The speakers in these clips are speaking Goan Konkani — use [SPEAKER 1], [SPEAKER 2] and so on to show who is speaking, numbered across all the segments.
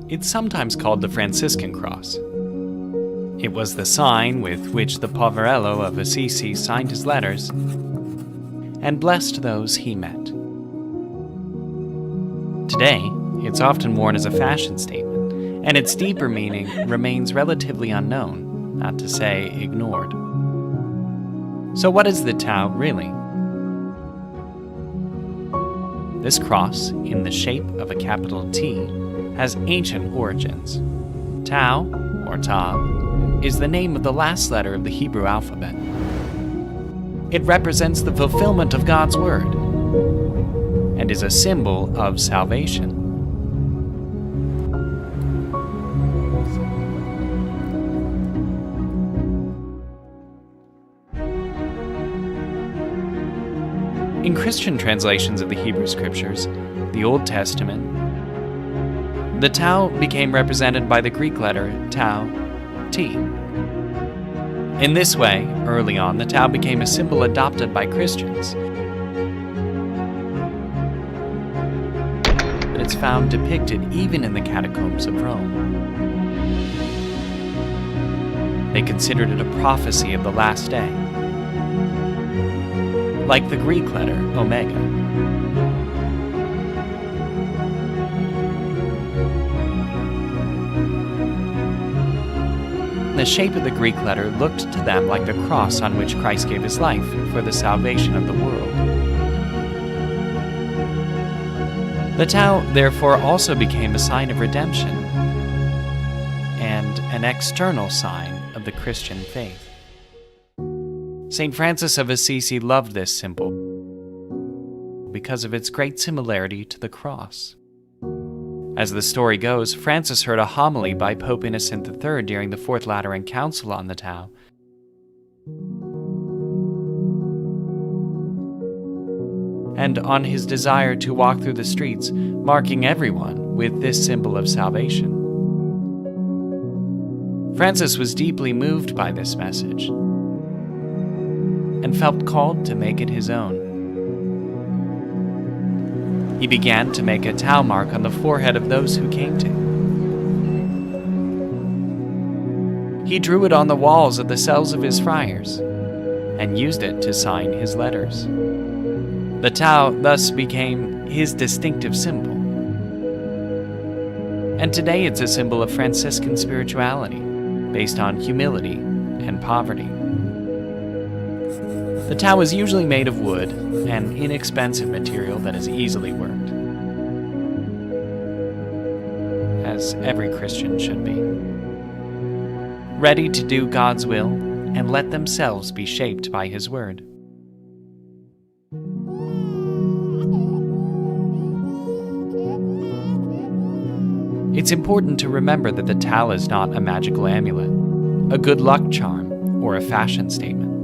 [SPEAKER 1] It's sometimes called the Franciscan cross. It was the sign with which the Poverello of Assisi signed his letters and blessed those he met. Today, it's often worn as a fashion statement, and its deeper meaning remains relatively unknown, not to say ignored. So what is the Tau really? This cross, in the shape of a capital T, has ancient origins. Tau, or Tav, is the name of the last letter of the Hebrew alphabet. It represents the fulfillment of God's word and is a symbol of salvation. In Christian translations of the Hebrew Scriptures, the Old Testament, the Tau became represented by the Greek letter Tau, T. In this way, early on, the Tau became a symbol adopted by Christians. But it's found depicted even in the catacombs of Rome. They considered it a prophecy of the last day, like the Greek letter omega. The shape of the Greek letter looked to them like the cross on which Christ gave his life for the salvation of the world. The Tau, therefore, also became a sign of redemption and an external sign of the Christian faith. St. Francis of Assisi loved this symbol because of its great similarity to the cross. As the story goes, Francis heard a homily by Pope Innocent III during the Fourth Lateran Council on the Tau, and on his desire to walk through the streets, marking everyone with this symbol of salvation. Francis was deeply moved by this message and felt called to make it his own. He began to make a Tau mark on the forehead of those who came to him. He drew it on the walls of the cells of his friars and used it to sign his letters. The Tau thus became his distinctive symbol. And today it's a symbol of Franciscan spirituality, based on humility and poverty. The Tau is usually made of wood, an inexpensive material that is easily worked, as every Christian should be. Ready to do God's will and let themselves be shaped by His word. It's important to remember that the Tau is not a magical amulet, a good luck charm, or a fashion statement.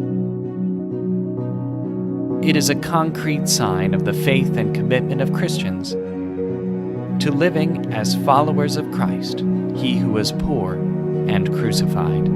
[SPEAKER 1] It is a concrete sign of the faith and commitment of Christians to living as followers of Christ, He who was poor and crucified.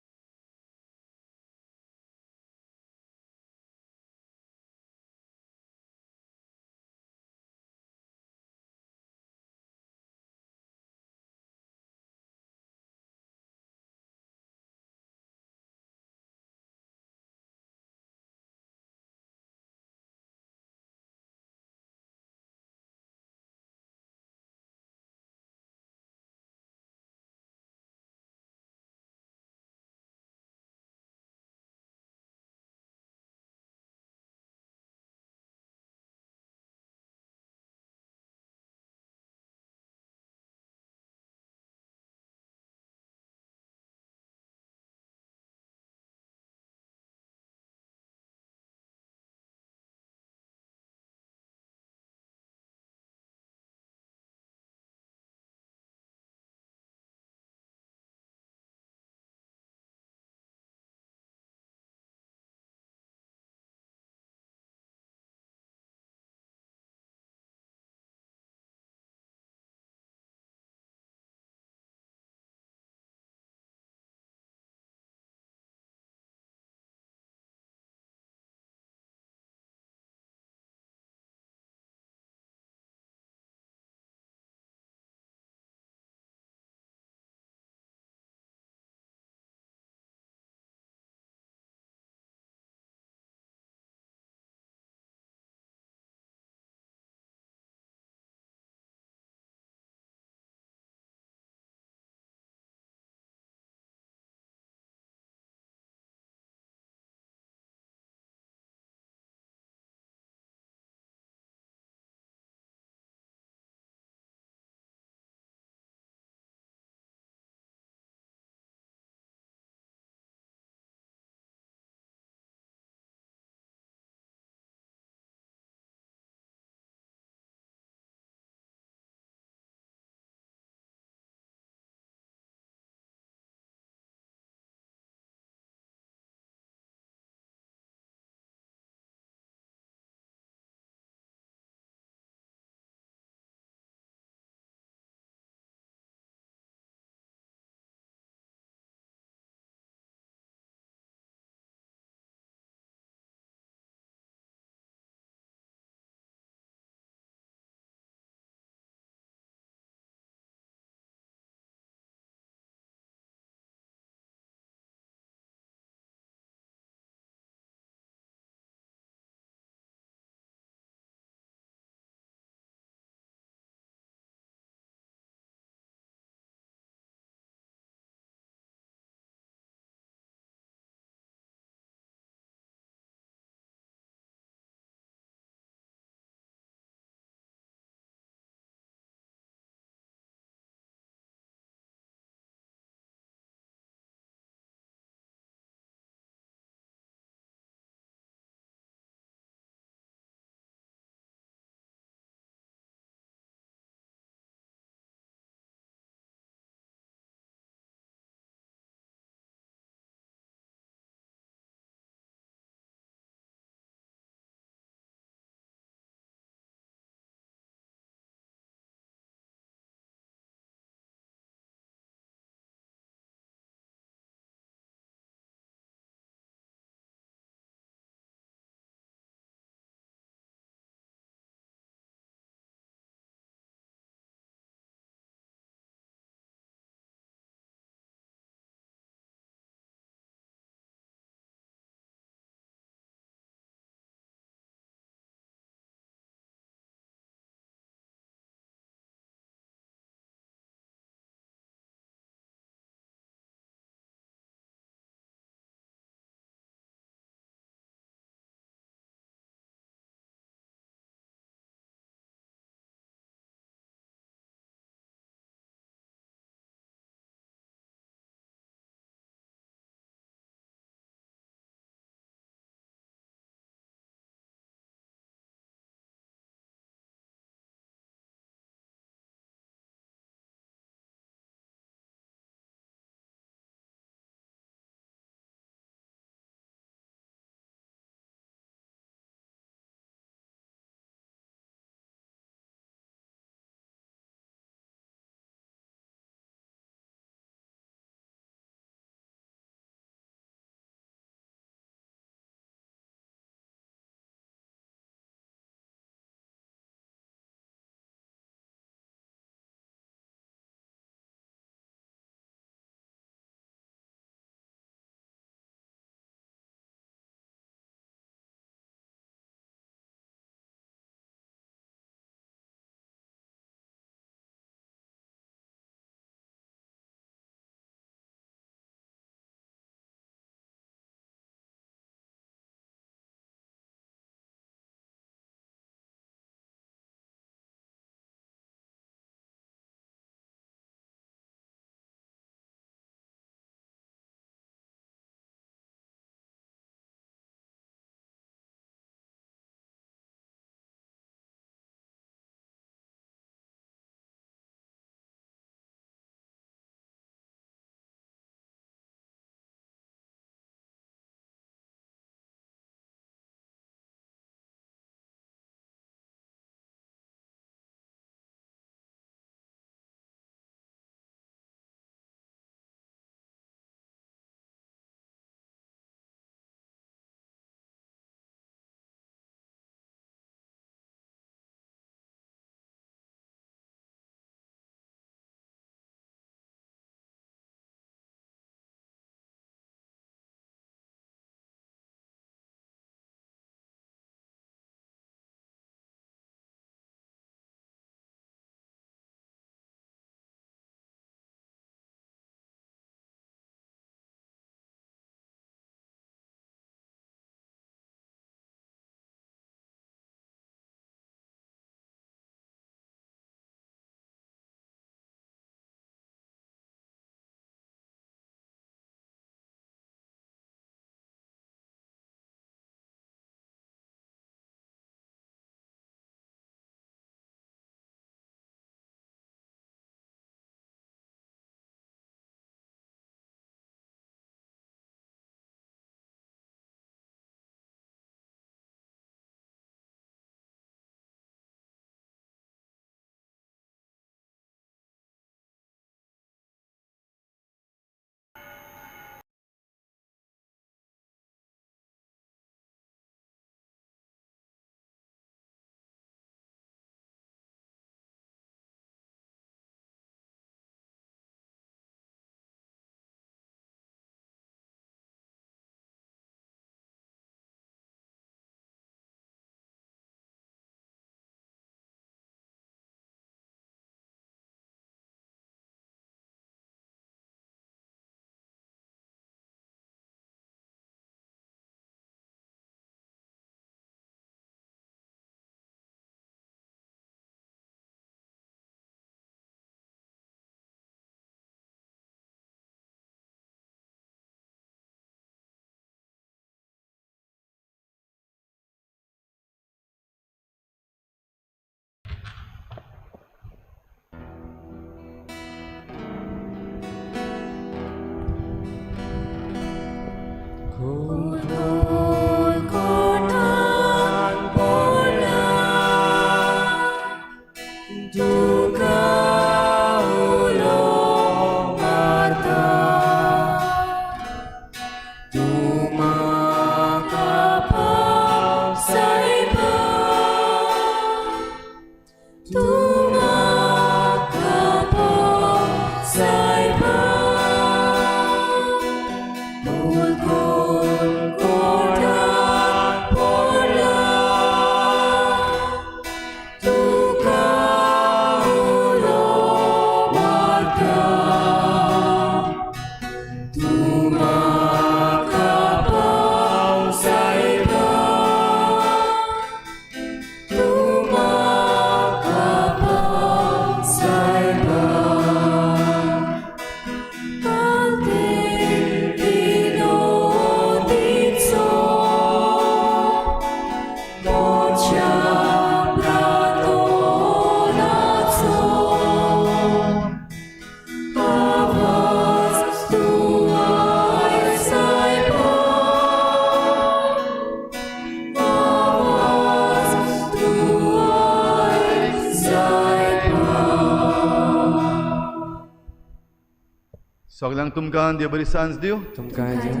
[SPEAKER 2] सगल्यांक तुमकां देव बरी सांज दिवं
[SPEAKER 3] तुमकां दिवं.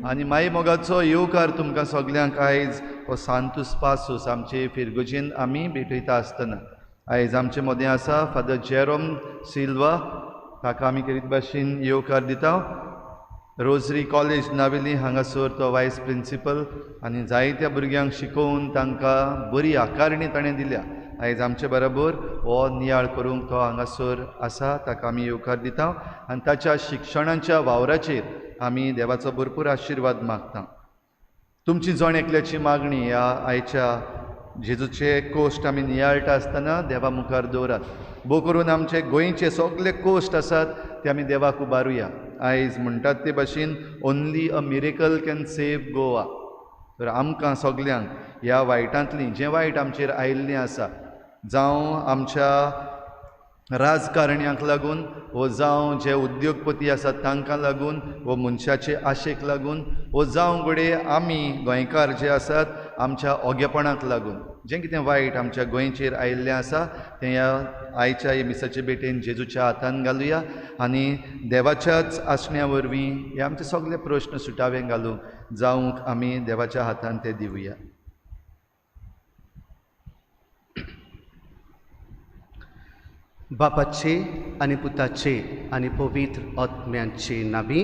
[SPEAKER 2] आनी माई मोगाचो येवकार तुमकां सगल्यांक आयज हो सांतूस पासूस आमचे फिरगुजीन आमी भेटयता आसतना आयज आमचे मदें आसा फादर जेरोम सिल्वा, ताका आमी खेरीत भाशेन येवकार दिता. रोजरी कॉलेज नावेली हांगासर तो वायस प्रिंसिपल आनी जायत्या भुरग्यांक शिकोवन तांकां बरी आकारणी ताणें दिल्या. आयज आमचे बरोबर हो नियाळ करूंक तो हांगासर आसा, ताका आमी येवकार दिता आनी ताच्या शिक्षणाच्या वावराचेर आमी देवाचो भरपूर आशिर्वाद मागता. तुमची जण एकल्याची मागणी ह्या आयच्या जेजूचे कोश्ट आमी नियाळटा आसतना देवा मुखार दवरात. भोव करून आमचे गोंयचे सगळे कोश्ट आसात ते आमी देवाक उबारुया. आयज म्हणटात ते भाशेन only a miracle can save Goa. तर आमकां सगल्यांक ह्या वायटांतली जें वायट आमचेर आयिल्लें आसा, जावं आमच्या राजकारण्यांक लागून वो जावं जे उद्योगपती आसात तांकां लागून वो मनशाचे आशेक लागून वो जावं घडये आमी गोंयकार जे आसात आमच्या ओगेपणाक लागून जें कितें वायट आमच्या गोंयचेर आयिल्लें आसा तें ह्या आयच्या ह्या मिसाचे भेटेन जेजूच्या हातान घालुया आनी देवाच्याच आसण्या वरवीं हे आमचे सगळे प्रश्न सुटावे घालूंक जावंक आमी देवाच्या हातान ते दिवया.
[SPEAKER 4] बापाचे आनी पुताचे आनी पवित्र आत्म्याचे नावी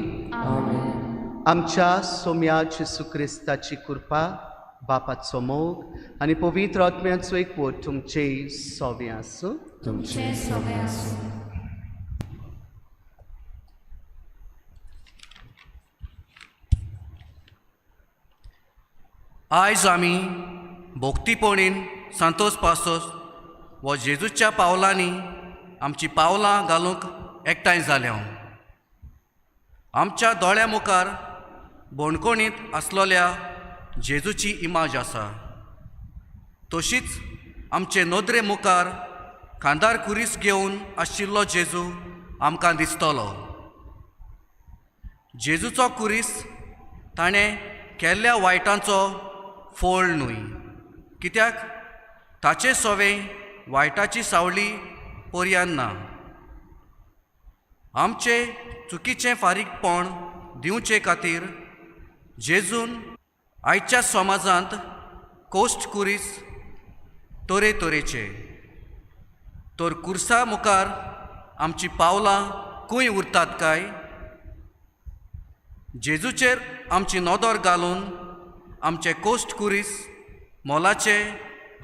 [SPEAKER 4] आमच्या सोम्या जेसू क्रिस्ताची कृपा, बापाचो मोग आनी पवित्र आत्म्याचो एकवट तुमचे सोवे आसूं.
[SPEAKER 3] तुमचे सोवे आसूं.
[SPEAKER 5] आयज आमी भोक्तीपणीन सांतोस पासोस वो जेजूच्या पावलांनी आमची पावलां घालूंक एकठांय जाल्या. आमच्या दोळ्या मुखार बोणकोणींत आसलेल्या जेजूची इमाज आसा, तशीच आमचे नदरे मुखार खांदार कुरीस घेवन आशिल्लो जेजू आमकां दिसतलो. जेजूचो कुरीस ताणें केल्ल्या वायटांचो फोळ न्हय, कित्याक ताचे सोवे वायटाची सावळी पर्यान ना. आमचे चुकीचें फारीकपण दिवचे खातीर जेजून आयच्या समाजांत कोश्ट कुरीस तरेतरेचे, तर कुर्सा मुखार आमची पावलां खंय उरतात काय? जेजूचेर आमची नदर घालून आमचे कोश्ट कुरीस मोलाचे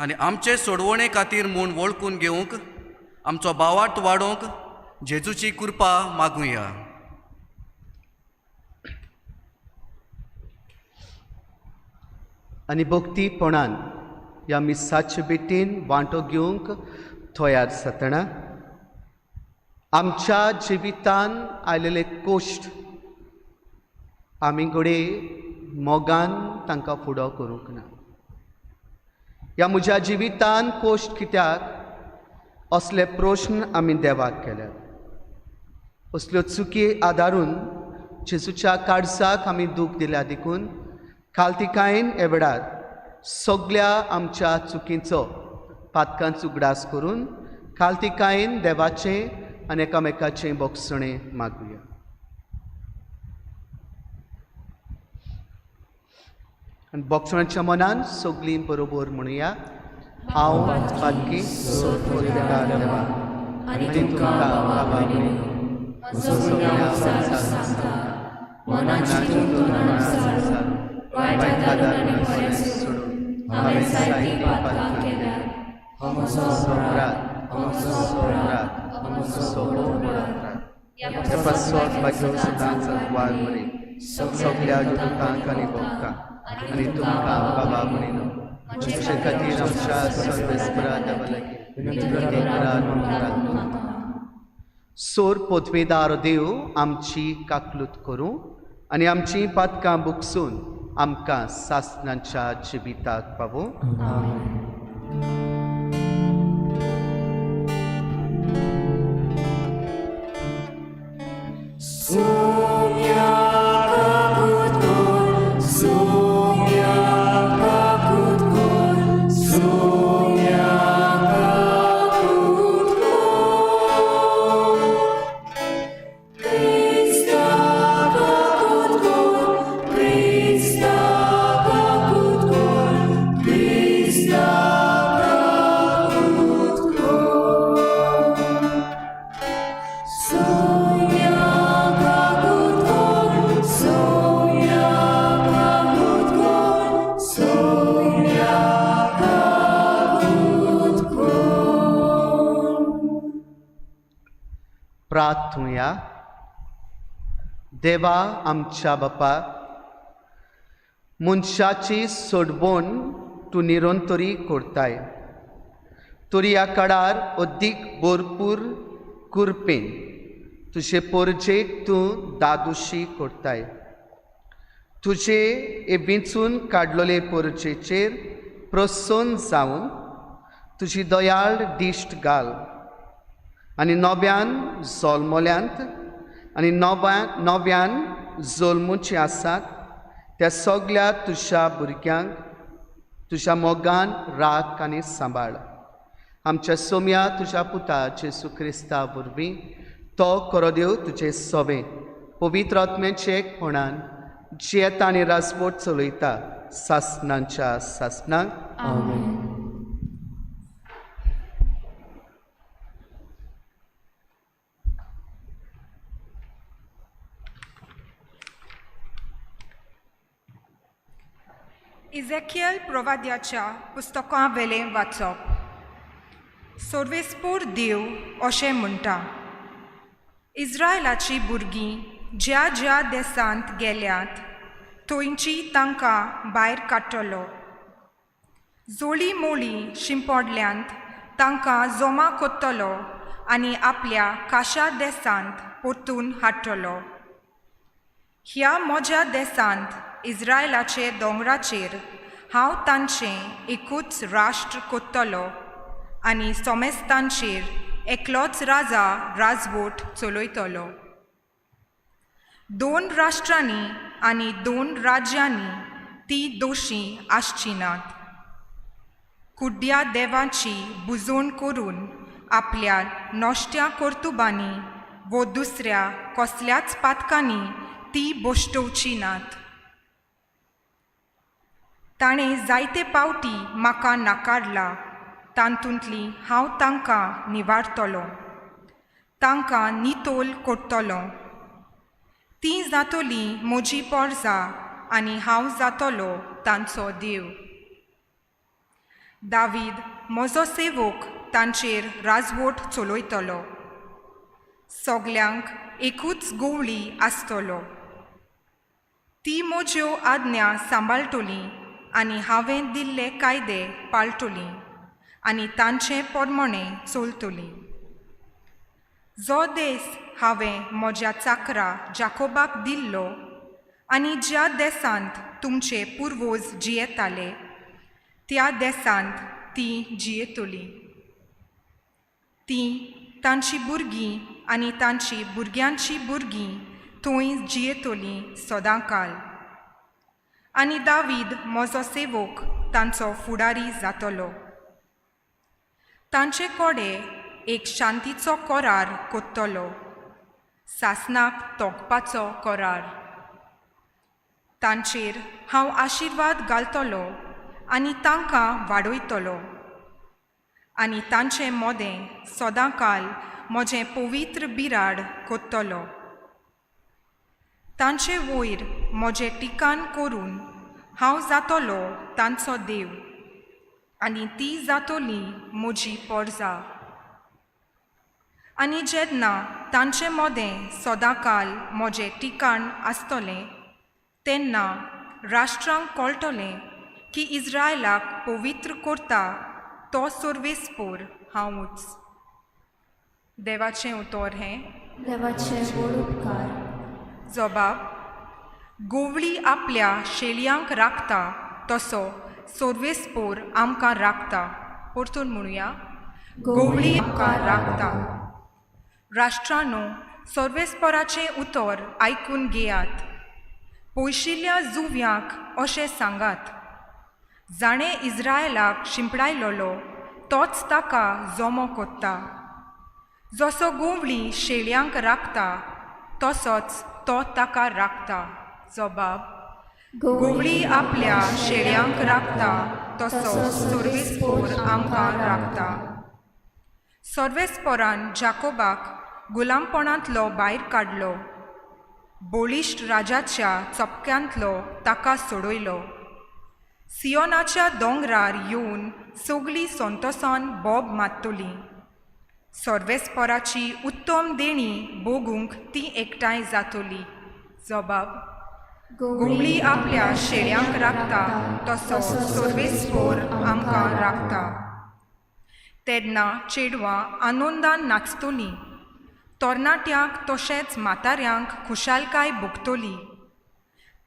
[SPEAKER 5] आनी आमचे सोडवणे खातीर म्हूण वळखून घेवंक आमचो बावाट वाडोवंक जेजूची कृपा मागुया.
[SPEAKER 4] आनी भक्तीपणान ह्या मिसाचे भेटीन वांटो घेवंक तयार जातना आमच्या जिवितान आयलेले कोश्ट आमी घडये मोगान तांकां फुडो करूंक ना. ह्या म्हज्या जिवितान कोश्ट कित्याक असले प्रश्न आमी देवाक केल्यात. असल्यो चुकी आदारून जेजूच्या काळजाक आमी दूख दिल्या देखून खालतिकायेन हे वेळार सगल्या आमच्या चुकींचो पातकांचो उगडास करून खालतिकायेन देवाचें आनी एकामेकाचें बोगसणें मागुया. आनी बोगसण्याच्या मनान सगळीं बरोबर म्हणुया, हांव पातकी सोदकार देवा आनी तुमकां बाबा म्हजो सगळ्या सांगता सोडून हांवें जायतीं पातकां केल्यात. म्हजो अपराध, म्हजो अपराध, म्हजो व्हड अपराध. ह्या पासत म्हजो सदांच वार बरी सगल्या दुकांक आनी भोगतां आनी तुमकां बाबा म्हणिनो तुमचे खातीर आमच्या सर्वेस्परा देवा लागीं विनंती करात. सोर पोतवेदार देव आमची काकलूत करूं आनी आमची पातकां बुकसून आमकां सासणाच्या जिविताक पावूं.
[SPEAKER 6] Christus.
[SPEAKER 4] प्रार्थुया. देवा आमच्या बापा, मनशाची सोडवण तूं निरंतरी करताय, तरी ह्या काळार अदीक भरपूर कृपेन तुजे पोरजेक तूं दादोशी करताय. तुजे हे विंचून काडलेले पोरजेचेर प्रसन्न जावन तुजी दयाळ दिश्ट घाल आनी नव्यान जल्मल्यांत आनी नव्यान जल्मुचे आसात त्या सगल्या तुज्या भुरग्यांक तुज्या मोगान राख आनी सांबाळ. आमच्या सोम्या तुज्या पुता जेजू क्रिस्ता वरवीं तो करो देव तुजे सोबे पवित्र आत्म्याचे एकपणान जियेता आनी राजवट चलयता सासणांच्या सासणाक.
[SPEAKER 3] आमेन.
[SPEAKER 6] इझेकियल प्रवाद्याच्या पुस्तकां वेलें वाचप. सोर्वेस्पोर देव अशें म्हणटा, इस्रायलाची भुरगीं ज्या ज्या देसांत गेल्यात थंयची तांकां भायर काडटलो. जोळी मोळी शिंपडल्यांत तांकां जमा कोत्तलो आनी आपल्या काशा देसांत परतून हाडटलो. ह्या म्हज्या देसांत इस्रायलाचे दोंगराचेर हांव तांचें एकूच राष्ट्र कोत्तलो आनी सोमेस्तांचेर एकलोच राजा राजवट चलयतलो. दोन राष्ट्रांनी आनी दोन राज्यांनी ती दोशी आसची नात. कुड्ड्या देवाची बुजवण करून आपल्या नश्ट्या कर्तुबांनी वो दुसऱ्या कसल्याच पातकांनी ती बोश्टोवची नात. ताणें जायते पावटी म्हाका नाकारला, तातूंतली हांव तांकां निवारतलो, तांकां नितोल करतलो. तीं जातली म्हजी पोरजा आनी हांव जातलो तांचो देव. दावीद म्हजो सेवक तांचेर राजवट चलयतलो. सगल्यांक एकूच गोवळी आसतलो. ती म्हज्यो आज्ञा सांबाळटली आनी हांवें दिल्ले कायदे पाळटली आनी तांचे पोरमणें चलतली. जो देस हांवें म्हज्या चाकरा जाकोबाक दिल्लो आनी ज्या देसांत तुमचे पुर्वोज जियेताले त्या देसांत तीं जियेतली. तीं तांची भुरगीं आनी तांची भुरग्यांची भुरगीं थंय जियेतलीं सदांकाल. आनी दावीद म्हजो सेवक तांचो फुडारी जातलो. तांचे कोडे एक शांतीचो करार कोत्तलो, सासणाक तोंकपाचो करार. तांचेर हांव आशिर्वाद घालतलो आनी तांकां वाडयतलो आनी तांचे मोदें सदांकाल म्हजें पवित्र बिराड कोत्तलो. तांचे वयर म्हजें टिकाण करून हांव जातलो तांचो देव आनी ती जातली म्हजी पोरजा. आनी जेन्ना तांचे मोदें सदांकाल म्हजें टिकाण आसतलें तेन्ना राष्ट्रांक कळटलें की इस्रायलाक पवित्र करता तो सोर्वेस्पोर हांवूच. देवाचें उतर हें.
[SPEAKER 3] देवाचे व्हड उपकार.
[SPEAKER 6] जबाब गोवळी आपल्या शेळयांक राखता तसो सोर्वेस्पोर आमकां राखता. परतून म्हणुया, गोवळी आमकां राखता. राष्ट्रांनो, सोर्वेस्पोराचें उतर आयकून घेयात. पयशिल्ल्या जुव्यांक अशें सांगात, जाणें इस्रायलाक शिंपडायलोलो तोच ताका जमो कोत्ता. जसो गोवळी शेळयांक राखता तसोच तो ताका राखता. जबाब गोवळी आपल्या शेळयांक राखता तसो सोर्वेस्पोर आमकां राखता. सोर्वेस्पोरान जाकोबाक गुलामपणांतलो भायर काडलो, बळिश्ट राजाच्या चपक्यांतलो ताका सोडयलो. सियोनाच्या दोंगरार येवन सगळीं संतोसान बोब मारतली. सोर्वेस्पोराची उत्तम देणी भोगूंक ती एकठांय जातली. जबाब गोवळी आपल्या शेळ्यांक राखता तसो सोर्वेस्पोर आमकां राखता. तेन्ना चेडवां आनंदान नाचतलीं, तरणाट्यांक तशेंच म्हाताऱ्यांक खुशालकाय भोगतली.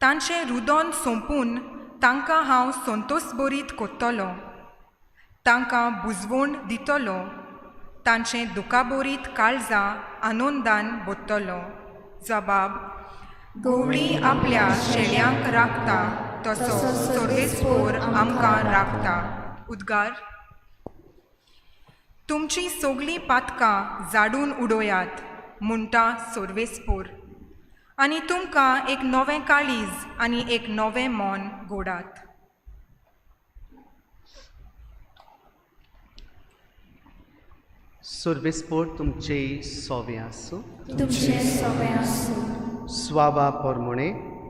[SPEAKER 6] तांचें रुदन सोंपून तांकां हांव संतोशभरीत करतलो, तांकां बुजवण दितलो, तांचें दुखाभरीत काळजां आनंदान भरतलो. जबाब गोवळी आपल्या शेळ्यांक राखता तसो सोर्वेस्पोर आमकां राखता. उद्गार तुमची सगळीं पातकां जाडून उडयात म्हणटा सोर्वेस्पोर, आनी तुमकां एक नवें काळीज आनी एक नवें मन गोडात.
[SPEAKER 4] सोर्वेस्पोर तुमचे सोवे आसूं.
[SPEAKER 3] तुमचे सोवे आसूं.
[SPEAKER 4] स्वावा पोरमोणे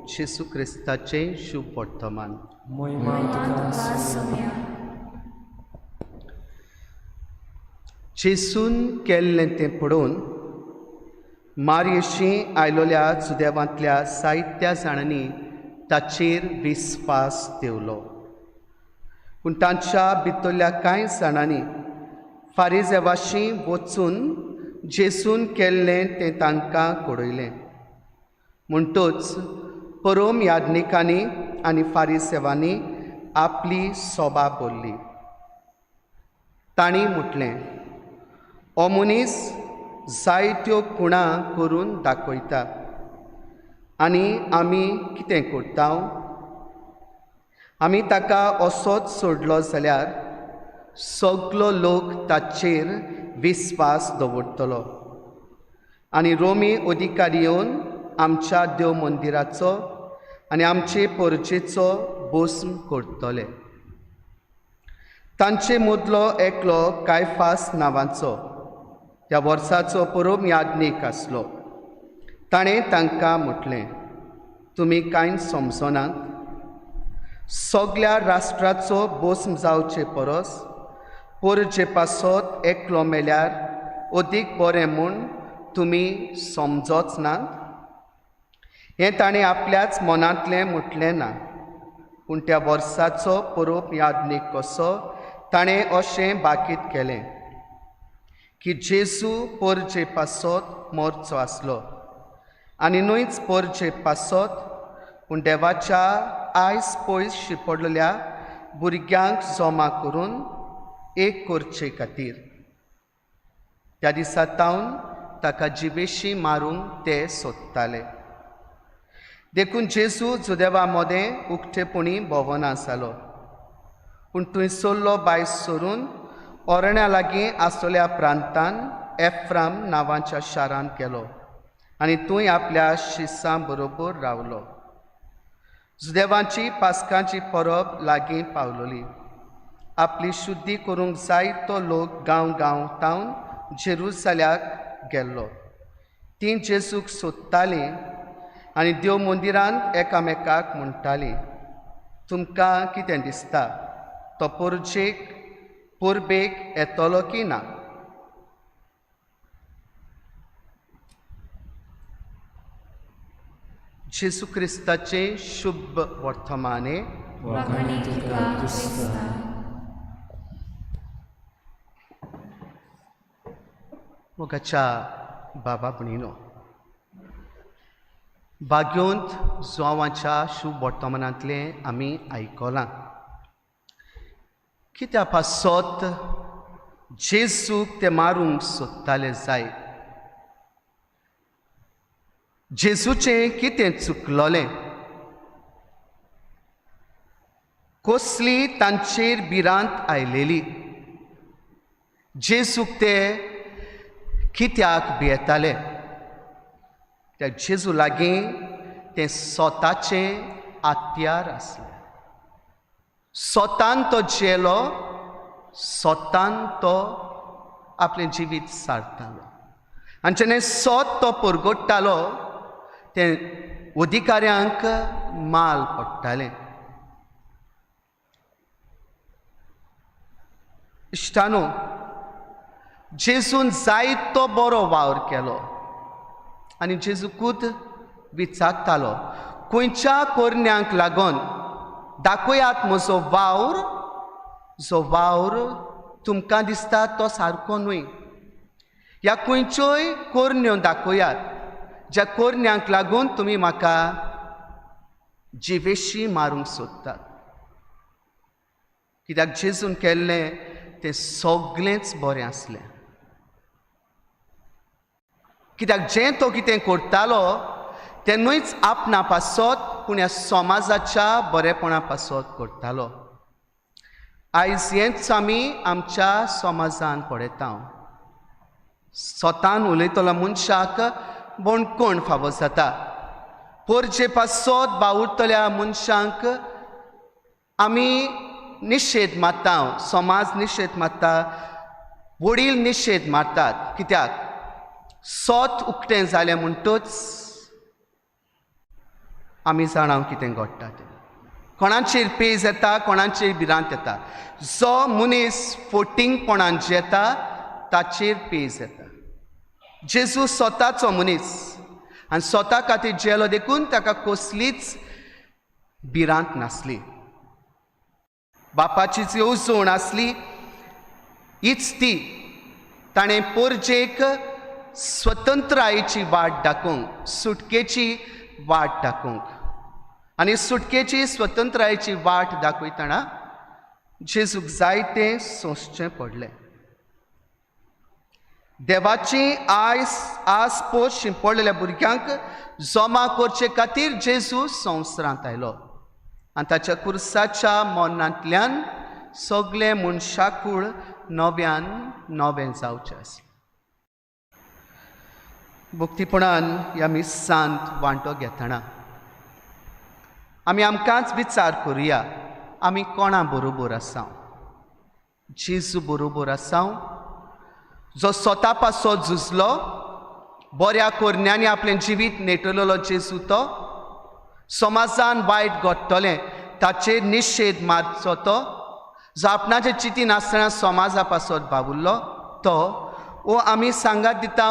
[SPEAKER 4] जेसू क्रिस्ताचें शुभ वर्तमान.
[SPEAKER 3] मोहिमा तुका सोव्या.
[SPEAKER 4] जेसून केल्लें तें पळोवन मारयेशी आयलोल्या जुदेवांतल्या जायत्या जाणांनी ताचेर विस्वास देवलो. पूण तांच्या भितरल्या कांय जाणांनी फारीजेवाशी वचून जेसून केल्लें तें तांकां कळयलें. म्हणटच परोम याज्ञिकांनी आनी फारीसेवांनी आपली सोबा भरली. तांणी म्हटलें, हो मनीस जायत्यो खुणा करून दाखयता आनी आमी कितें करता? आमी ताका असोच सोडलो जाल्यार सगलो लोक ताचेर विस्वास दवरतलो आनी रोमी अधिकारी येवन आमच्या देव मंदिराचो आनी आमचे परजेचो भस्म करतले. तांचे मदलो एकलो कायफास नांवाचो त्या वर्साचो परोम याज्ञीक आसलो. ताणें तांकां म्हटलें, तुमी कांय समजनात. सगल्या राष्ट्राचो भस्म जावचे परस परजे पासत एकलो मेल्यार अदीक बरें म्हूण तुमी समजोच नात. हें ताणें आपल्याच मनांतलें म्हटलें ना, पूण त्या वर्साचो परोब याज्ञीक कसो ताणें अशें बाकीत केलें की जेजू परजे पासत मरचो आसलो आनी न्हयच परजे पासत पूण देवाच्या आयस पयस शिपडलेल्या भुरग्यांक जमा करून एक करचे खातीर. त्या दिसा तावन ताका जिवेशी मारूंक ते सोदताले. देखून जेजू जुदेवा मदें उक्तेपणी भोंवना जालो, पूण थंयसरलो बायस सोरून ओरण्या लागीं आसलेल्या प्रांतान एफ्राम नांवाच्या शारांत गेलो आनी थंय आपल्या शिसां बरोबर रावलो. जुदेवांची पास्कांची परब लागीं पावलोली. आपली शुद्धी करूंक जायतो लोक गांव गांव तावन जेरुजाल्याक गेल्लो. तीं जेजूक सोदतालीं आनी देव मंदिरांत एकामेकाक म्हणटालीं, तुमकां कितें दिसता, तो परजेक परबेक येतलो की ना? जेजू क्रिस्ताचें शुभ वर्तमाने. मोगाच्या बाबा भयणीनो, भाग्योंत जुवांच्या शुभ वर्तमानांतलें आमी आयकलां. कित्या पासत जेजूक ते मारूंक सोदताले जाय? जेजूचें कितें चुकलोलें? कसली तांचेर भिरांत आयलेली? जेजूक ते कित्याक भियेताले? त्या जेजू लागीं तें स्वताचें हत्यार आसलें. स्वतान तो जेलो, स्वतान तो आपलें जिवीत सारतालो आनी जेन्ना स्वत तो परगट्टालो तें अधिकाऱ्यांक माल पडटालें. इश्टानो, जेजून जायतो बरो वावर केलो आनी जेजूकूच विचारतालो, खंयच्या कोरण्यांक लागून दाखयात म्हजो वावर, जो वावर तुमकां दिसता तो सारको न्हय, ह्या खंयच्योय कोरण्यो दाखयात ज्या कोरण्यांक लागून तुमी म्हाका जिवेशी मारूंक सोदतात. कित्याक जेजून केल्लें तें सगळेंच बरें आसलें. कित्याक जें तो कितें करतालो तें न्हयच आपणा पासत पूण ह्या समाजाच्या बरेपणा पासत करतालो. आयज हेंच आमी आमच्या समाजान पळयता. स्वतान उलयतलो मनशाक बणकोण फावो जाता. पोरजे पासत बावुरतल्या मनशांक आमी निशेध मारता, समाज निशेध मारता, वडील निशेध मारतात. कित्याक सोत उक्तें जालें म्हणटूच आमी जाणा कितें घडटा तें. कोणाचेर पेज येता, कोणाचेर भिरांत येता. जो मनीस फोटिंगपणान जेता ताचेर पेज येता. जेजू स्वताचो मनीस आनी स्वता खातीर जेलो देखून ताका कसलीच भिरांत नासली. बापाचीच येवजण आसली हीच ती, ताणें पोरजेक स्वतंत्रायेची वाट दाखोवंक, सुटकेची वाट दाखोवंक. आनी सुटकेची स्वतंत्रायेची वाट दाखयतना जेजूक जायतें सोंसचें पडलें. देवाची आयस आस पोस शिंपडलेल्या भुरग्यांक जमा करचे खातीर जेजू संवसारांत आयलो आनी ताच्या कुर्साच्या मरणांतल्यान सगळें मनशाकूळ नव्यान नवें जावचें आसलें. भक्तीपणान ह्या मिसांत वांटो घेतना आमी आमकांच विचार करुया, आमी कोणा बरोबर आसा? जेजू बरोबर आसा, जो स्वता पासत झुजलो, बऱ्या कोरण्यांनी आपलें जिवीत नेटलेलो जेजू तो समाजान वायट घडटलें ताचेर निशेध मारचो तो, जो आपणाचे चिंती नासतना समाजा पासत बावुरलो तो, वो आमी सांगात दिता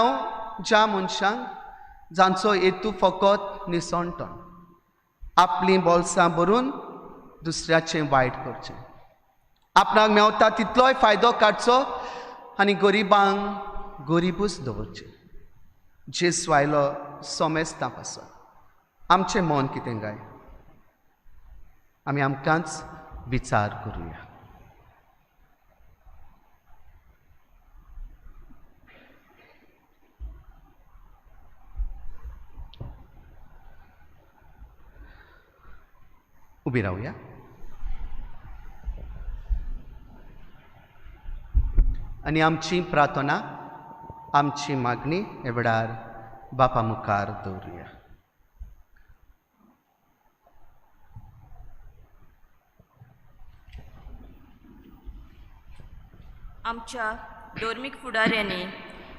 [SPEAKER 4] ज्या मनशांक जांचो हेतू फकत निसणटण, आपलीं बोल्सां भरून दुसऱ्याचें वायट करचें, आपणाक मेवता तितलोय फायदो काडचो आनी गरिबांक गरिबूच दवरचें. जेजू आयलो सोमेस्तां पासत. आमचें मन कितें काय? आमी आमकांच विचार करुया. उबी रावया. आनी आमची प्रार्थना, आमची मागणी हे वेळार बापा मुखार दवरुया.
[SPEAKER 7] आमच्या धर्मीक फुडाऱ्यांनी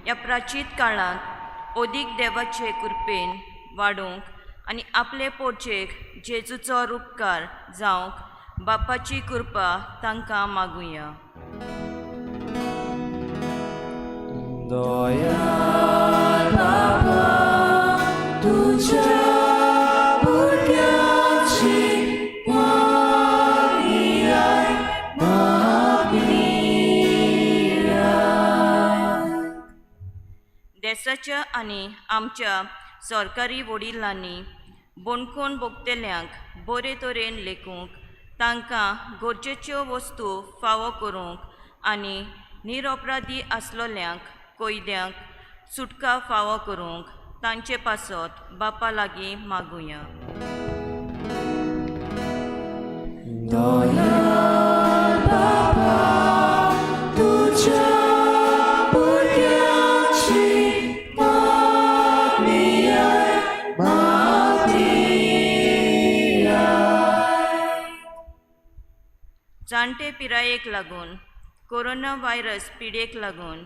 [SPEAKER 7] ह्या प्राचीन काळांत अदीक देवाचे कृपेन वाडोवंक आनी आपले पोरचेक जेजूचो रुपकार जावंक बापाची कृपा तांकां मागुया.
[SPEAKER 3] दयाळ बाबा तुज्या भुरग्यांची मागणी आयक, मागणी आयक.
[SPEAKER 7] देसाच्या आनी आमच्या सरकारी वडिलांनी बणकोण भोगतल्यांक बरे तरेन लेखूंक, तांकां गरजेच्यो वस्तू फावो करूंक आनी निरपराधी आसलोल्यांक कैद्यांक सुटका फावो करूंक तांचे पासत बापा लागीं मागुया.
[SPEAKER 3] दयाळ बाबा तुज्या भुरग्यांची मागणी आयक, मागणी आयक.
[SPEAKER 7] जाणटे पिरायेक लागून, कोरोना व्हायरस पिडेक लागून,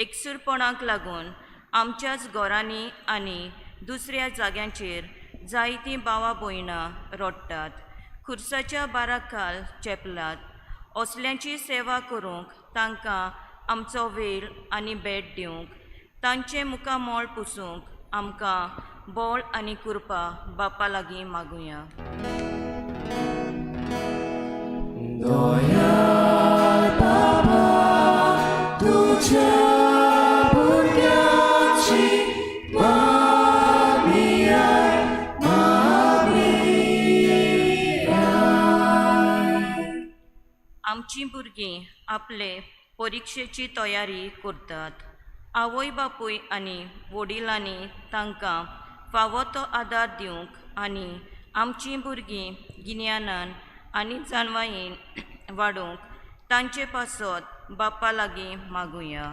[SPEAKER 7] एकसूरपणाक लागून आमच्याच घरांनी आनी दुसऱ्या जाग्यांचेर जायतीं भावा भयणां रडटात, खुर्साच्या बाराखाल चेपलात. असल्यांची सेवा करूंक तांकां आमचो वेळ आनी भेट दिवंक तांचें मुखामळ पुसूंक आमकां बळ आनी कृपा बापा लागीं मागुया.
[SPEAKER 3] तुझ्या भुरग्यांची मागणी आयक, मागणी आयक.
[SPEAKER 7] आमचीं भुरगीं आपले परिक्षेची तयारी करतात. आवय बापूय आनी वडिलांनी तांकां फावो तो आदार दिवंक आनी आमचीं भुरगीं गिन्यानान आनी जाणवायेन वाडोवंक तांचे पासत बापा लागीं मागुया.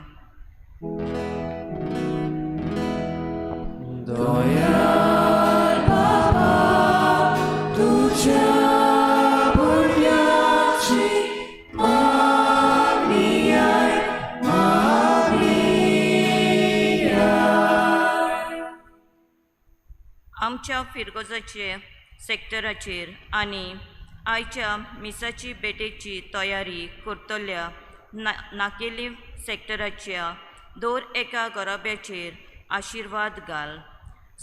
[SPEAKER 3] तुझ्या भुरग्यांची मागणी आयक, मागणी आयक.
[SPEAKER 7] आमच्या फिरगोजाचे सेक्टराचेर आनी आयच्या मिसाची भेटेची तयारी करतल्या नाकेली सेक्टराच्या दर एका घराब्याचेर आशिर्वाद घाल.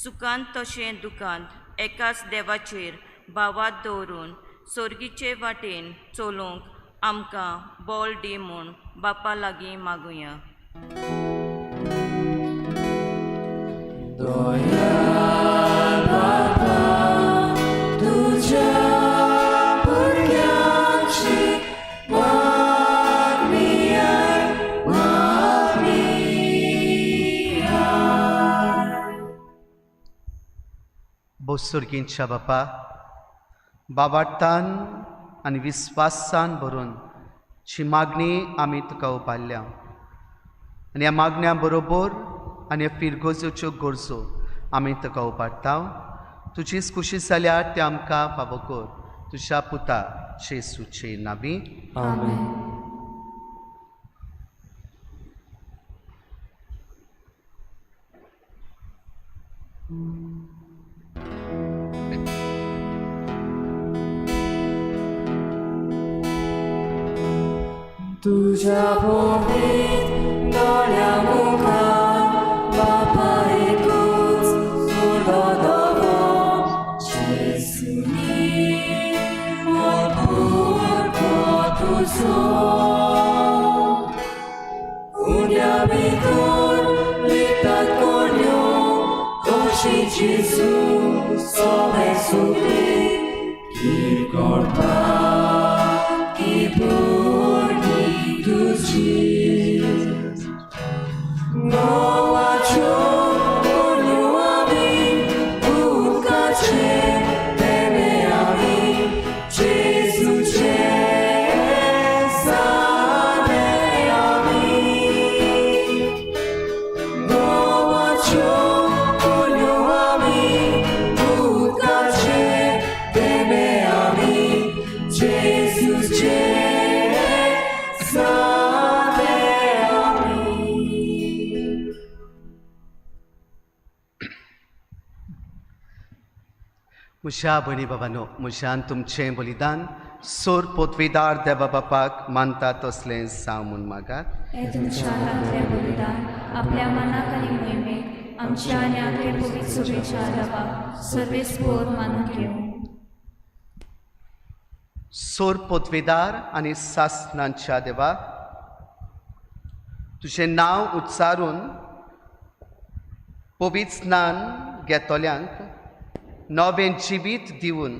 [SPEAKER 7] सुखांत तशें दुखांत एकाच देवाचेर भावात दवरून सोर्गीचे वाटेन चलूंक आमकां बळ दी म्हूण बापा लागीं मागुया.
[SPEAKER 3] तुझ्या भुरग्यांची मागणी आयक, मागणी आयक.
[SPEAKER 4] बोसुर्गींच्या बापा, बाबाटान आनी विस्वासान भरून जी मागणी आमी तुका उबारल्या आनी ह्या मागण्या बरोबर आनी ह्या फिरगोजोच्यो गरजो आमी तुका उबारता. तुजीच खुशी जाल्यार तें आमकां फावो कर, तुज्या पुता जेसूचे नांवी.
[SPEAKER 3] तुझ्या भोवीत दोळ्या मुखार बापा एकूच उरलो दवो जेसूनी भरपूर तुजो उण्या भितर लिपतात कोण्यो कशी जेजू सोबे सुकली की करता की भुरगीं तुजी नोवाच्यो कोण्यो आमी उदकाचे पेमे आमी जेजूचे साने आमी नोवाच्यो कोण्यो आमी उदकाचे पेमे आमी जेजूचे साने आमी.
[SPEAKER 4] म्हज्या भयणी बाबानो, म्हज्यान तुमचें बलिदान सोर पोतवीदार देवा बापाक मानता तसलें जावं म्हूण मागात.
[SPEAKER 8] हे तुमच्या हातांतलें बलिदान आपल्या मनाक आनी मोहिमेक आमच्या आनी आपले पवित्र सभेच्या देवाक सर्वेस्पोर मानून घेवं.
[SPEAKER 4] सोर पोतवेदार आनी सासनांच्या देवा, तुजें नांव उच्चारून पवित्र स्नान घेतल्यांक नवें जिवीत दिवन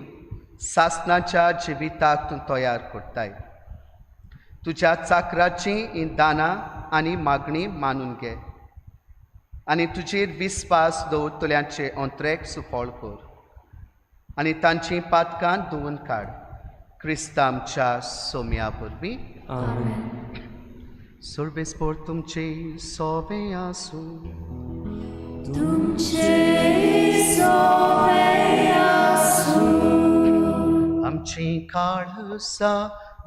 [SPEAKER 4] सासनाच्या जिविताक तूं तयार करताय. तुज्या चाकराचीं हीं दानां आनी मागणी मानून घे आनी तुजेर विस्वास दवरतल्यांचे अंत्रेक सुफळ कर आनी तांचीं पातकां धुवून काड. क्रिस्तांवच्या आमच्या सोम्या वरवीं. सर्वेस्पोर तुमचे सोबे आसूं.
[SPEAKER 3] तुमचे सोबे आसूं.
[SPEAKER 4] आमची काळसा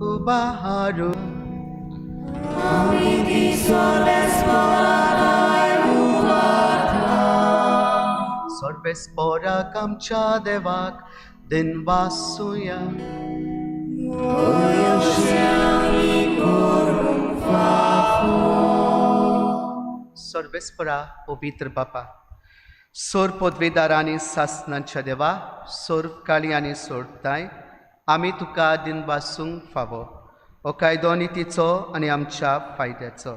[SPEAKER 4] उबारू
[SPEAKER 3] आमी ती सर्वेस्पोराक उबारता.
[SPEAKER 4] सर्वेस्पोराक आमच्या देवाक दिनवासुया.
[SPEAKER 3] आमी करूंक फावो.
[SPEAKER 4] सोर्बेस्परा पवित्र बापा, सोर पदवेदार आनी सासनाच्या देवा, सोर काळी आनी सोडताय, आमी तुका दिनवासूंक फावो हो कायदो नितीचो आनी आमच्या फायद्याचो।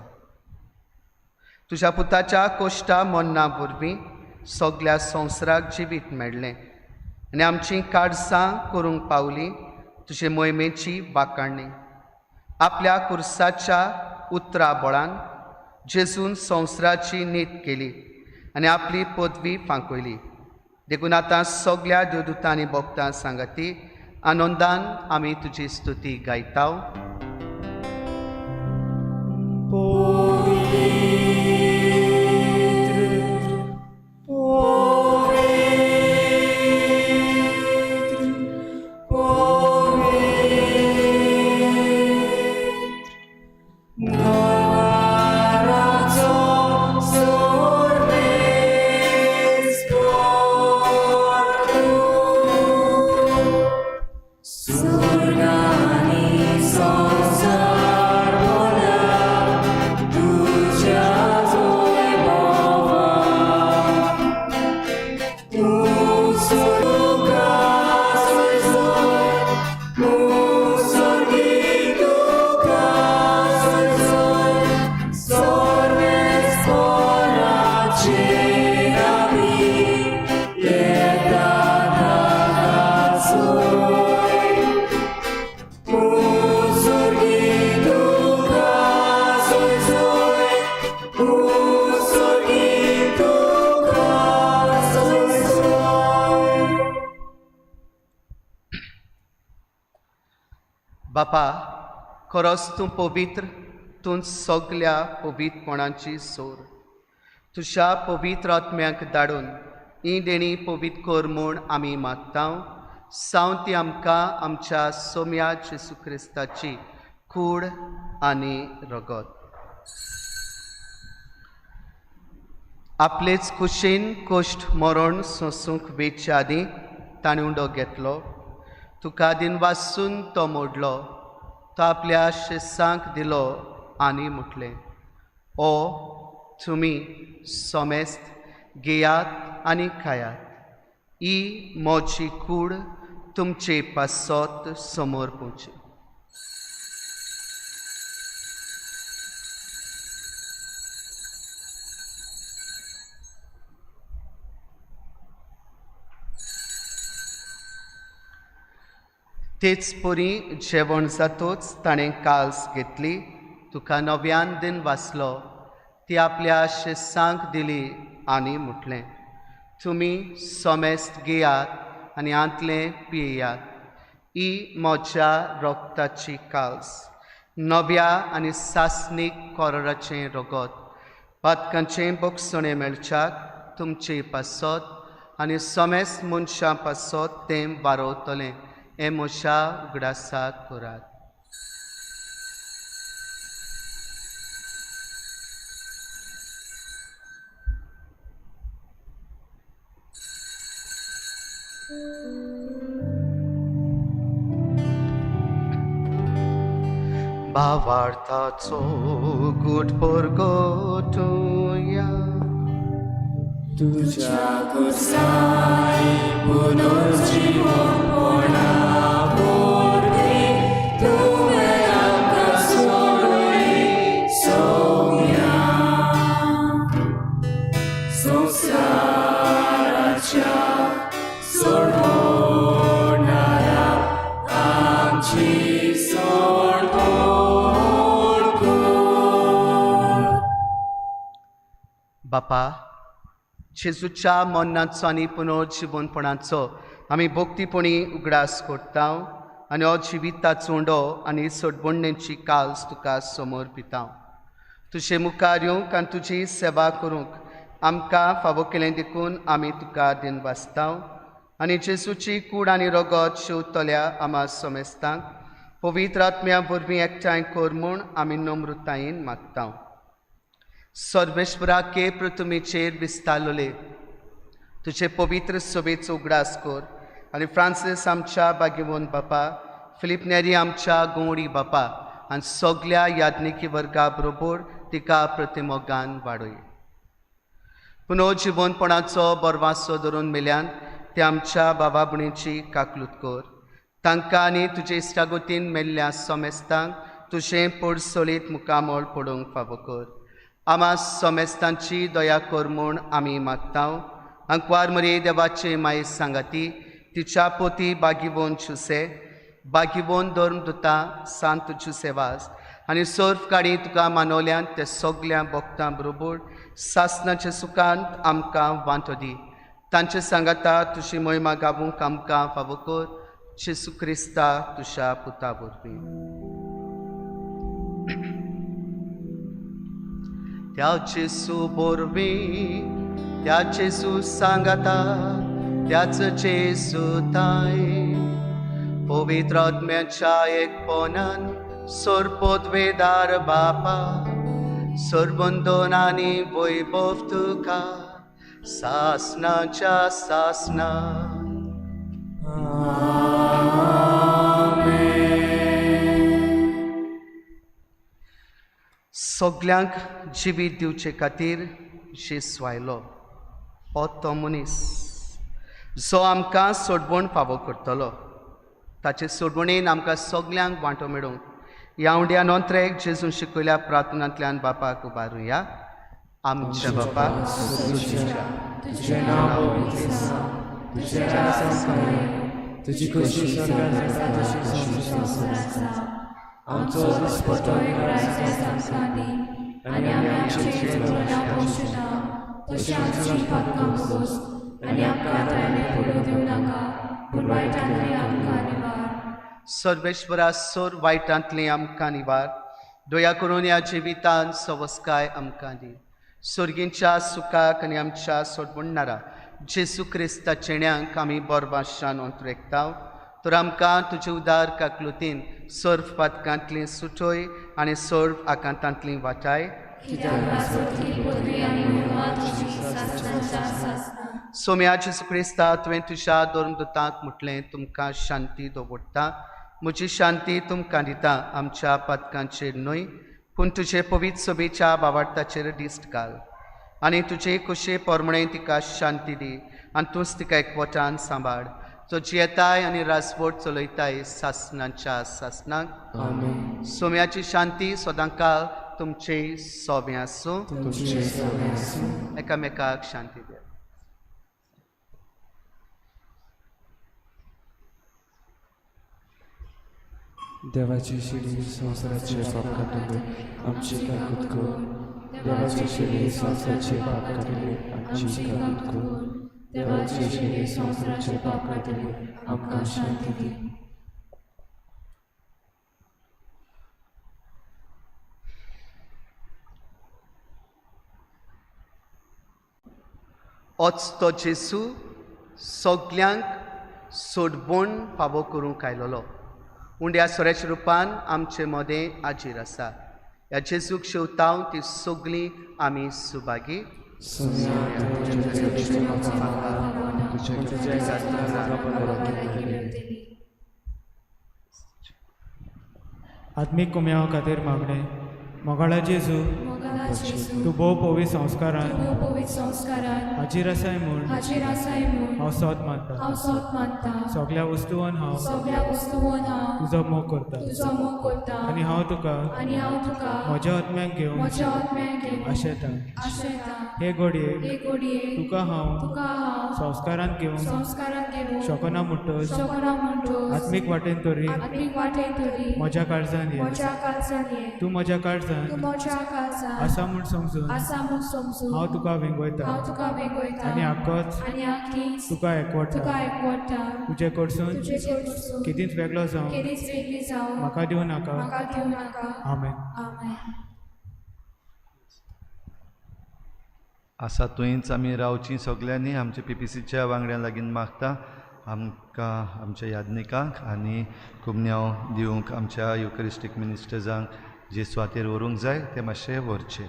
[SPEAKER 4] तुज्या पुताच्या कोश्टा मन्ना वरवीं सगल्या संवसाराक जिवीत मेळ्ळें आनी आमचीं काळसां करूंक पावली तुजे मोहिमेची वाखाणणी। आपल्या कुर्साच्या उतरा बळान जेजून संवसाराची नीत केली आनी आपली पदवी फांकयली। देखून आतां सगल्या देवदूतांनी भक्तां सांगाती आनंदान आमी तुजी स्तुती गायता। बापा, खरोच तूं पवित्र, तूं सगल्या पवित्रपणाची सोर। तुज्या पवित्र आत्म्याक धाडून ही देणी पवित्र कर म्हूण आमी मागता। सावन ती आमकां आमच्या सोम्या जेजू क्रिस्ताची कूड आनी रगत। आपलेच कुशीन कोश्ट मरण सोंसूंक वेचे आदीं ताणें उंडो घेतलो, तुका दिनवासून तो मोडलो, तो आपल्या शिसांक दिलो आनी म्हटलें, ओ तुमी सोमेस्त घेयात आनी खायात, ही म्हजी कूड तुमचे पासत समोर पोवची। तेच परी जेवण जातोच ताणें काल्स घेतली, तुका नव्यान दिन वाचलो, ती आपल्या शिसांक दिली आनी म्हटलें, तुमी सोमेस्त घेयात आनी आंतलें पियात, ही म्हज्या रगताची काल्स, नव्या आनी सासणीक कोराचें रगत, पातकांचें बक्षणें मेळच्याक तुमचे पासत आनी सोमेस्त मनशां पासत तें वारोवतलें, हें म्हज्या उगडासाक करात। भावार्थाचो गूट परगटुया,
[SPEAKER 3] तुज्या कुर्साय पुनर्जीवनपणा वरवीं तुवें आमकां सोडयली सोम्या। संवसाराच्या सोडवणारा आमची सोडवण कर।
[SPEAKER 4] बापा, जेजूच्या मरणाचो आनी पुनर्जिवनपणाचो आमी भक्तीपणी उगडास करता आनी हो जिविताचो उंडो आनी सोडवणेची काल्स तुका समोर पिता। तुजे मुखार येवंक आनी तुजी सेवा करूंक आमकां फावो केलें देखून आमी तुका दिनवासता आनी जेजूची कूड आनी रगत शेवतल्या आमा समेस्तांक पवित्र आत्म्या वरवीं एकठांय कर म्हूण आमी नम्रतायेन मागता। सर्वेश्वरा के पृथ्वीचेर विस्तारले तुजे पवित्र सभेचो उगडास कर आनी फ्रांसीस आमच्या बागेवन बापा, फिलीप नेरी आमच्या गोवडी बापा आनी सगल्या याज्ञिकी वर्गा बरोबर तिका प्रतिमोगान वाडय।
[SPEAKER 9] पुनर्जिवनपणाचो बरवासो धरून मेल्यान ते आमच्या बाबा भयणीची काकलूत कर. तांकां आनी तुजे इश्टागोतीन मेल्ल्या सोमेस्तांक तुजें पडसोळीत मुखामळ पडूंक फावो कर. आमा सोमेस्तांची दया कर म्हूण आमी मागता. अंकवार मरे देवाचे माये सांगाती तिच्या पोती बागिवोन चुसे बागिवोन धर्म दुता सांत जुसेवास आनी सर्फ काडी तुका मानवल्यान ते सगल्या भक्तां बरोबर सासनाचे सुखांत आमकां वांटो दी. तांचे सांगाता तुजी मोहिमा गावूंक आमकां फावो कर. जेसू क्रिस्ता तुज्या पुता वरवीं. त्या जेसू वरवीं, त्या जेसू सांगाता, त्याच जेसू ताय पवित्र आत्म्याच्या एकपणान सोरपोतवेदार बापा सरबंदोन आनी वैभव तुका सासनाच्या सासना. सगल्यांक जिवीत दिवचे खातीर जेजू आयलो. हो तो मनीस जो आमकां सोडवण फावो करतलो. ताचे सोडवणेन आमकां सगल्यांक वांटो मेळूंक ह्या उंड्या नोंत्रेक जेजून शिकयल्या प्रार्थनांतल्यान बापाक उबारुया. आमच्या बापा
[SPEAKER 3] तुजें नांव पवित्र जावं, तुजें राज्य जावं, तुजी खोशी स्वर्गांत जाता तशी संवसारांत जावं. आमचो दिसपट्टो ग्रास आमकां दी आनी आमी आमचे चुकल्यां पोशता तशें आमची पातकां पोस आनी आमकां त्रायणे पडूं दिवं नाका पूण वायटांतली आमकां निवार.
[SPEAKER 9] सर्वेश्वरा सोर वायटांतली आमकां निवार. दया करून ह्या जिवितान सवस्काय आमकां दी. सोर्गींच्या सुखाक आनी आमच्या सोडवणणारा जेसू क्रिस्ता चेण्यांक आमी बोरबाशान अंतरेकता. तर आमकां तुजे उदार काकलुतीन सर्व पातकांतली सुटय आनी सर्व आकांतांतली वाटाय. सोम्या जेसू क्रिस्ता तुवें तुज्या धर्मदूतांक म्हटलें तुमकां शांती दवरता, म्हजी शांती तुमकां दिता. आमच्या पातकांचेर न्हय पूण तुजे पवित्र सभेच्या बावार्थाचेर दिश्ट घाल आनी तुजे कुशे पोरमणे तिका शांती दी आनी तूंच तिका एकवटान सांबाळ जो जियेताय आनी राजवट चलयताय सासनाच्या सासनाक. सोम्याची शांती सदांकाळ तुमचे सोबें आसूं. एकामेकाक शांती द्या.
[SPEAKER 3] देवाची शिडी संवसाराचे पाप काडटले आमची काकूत कर. देवाची शिडी संवसाराचे पाप काडटले आमची काकूत कर. देवाची शिडी संवसाराचे पाप काडटले आमकां शांती दी.
[SPEAKER 9] ओच तो जेसू सगल्यांक सोडवण फावो करूंक आयलोलो. उंड्या सोऱ्याच्या रुपान आमचे मदें आजीर आसा. ह्या जेजूक शेवताव ती सगळीं आमी सुभागी.
[SPEAKER 10] आत्मीक कुम्यांव खातीर मागणें. मोगाळा जेजू, तूं भोव पवित्र संस्कारान हाजीर आसाय म्हूण हांव सोद मानता. सगल्या वस्तुवान हांव तुजो मोग करता आनी हांव तुका म्हज्या आत्म्याक घेवन आशेता. हे घडये तुका हांव संस्कारांत घेवन शकना म्हणटच आत्मीक वाटेन तरी म्हज्या काळजान ये. तूं म्हज्या काळजान आसा म्हूण समजून हांव तुका वेंगयता आनी आकच तुका एकवटा. तुजे कडसून केदींच वेगळो जावं म्हाका दिवं नाका. आमेन.
[SPEAKER 2] आसा थंयच आमी रावची सगल्यांनी. आमच्या पीपीसीच्या वांगड्यां लागीं मागता आमकां आमच्या याज्ञिकांक आनी कुमन्यांव दिवंक आमच्या युकरिस्टीक मिनिस्टर्सांक जे सुवातेर व्हरूंक जाय ते मातशे व्हरचे.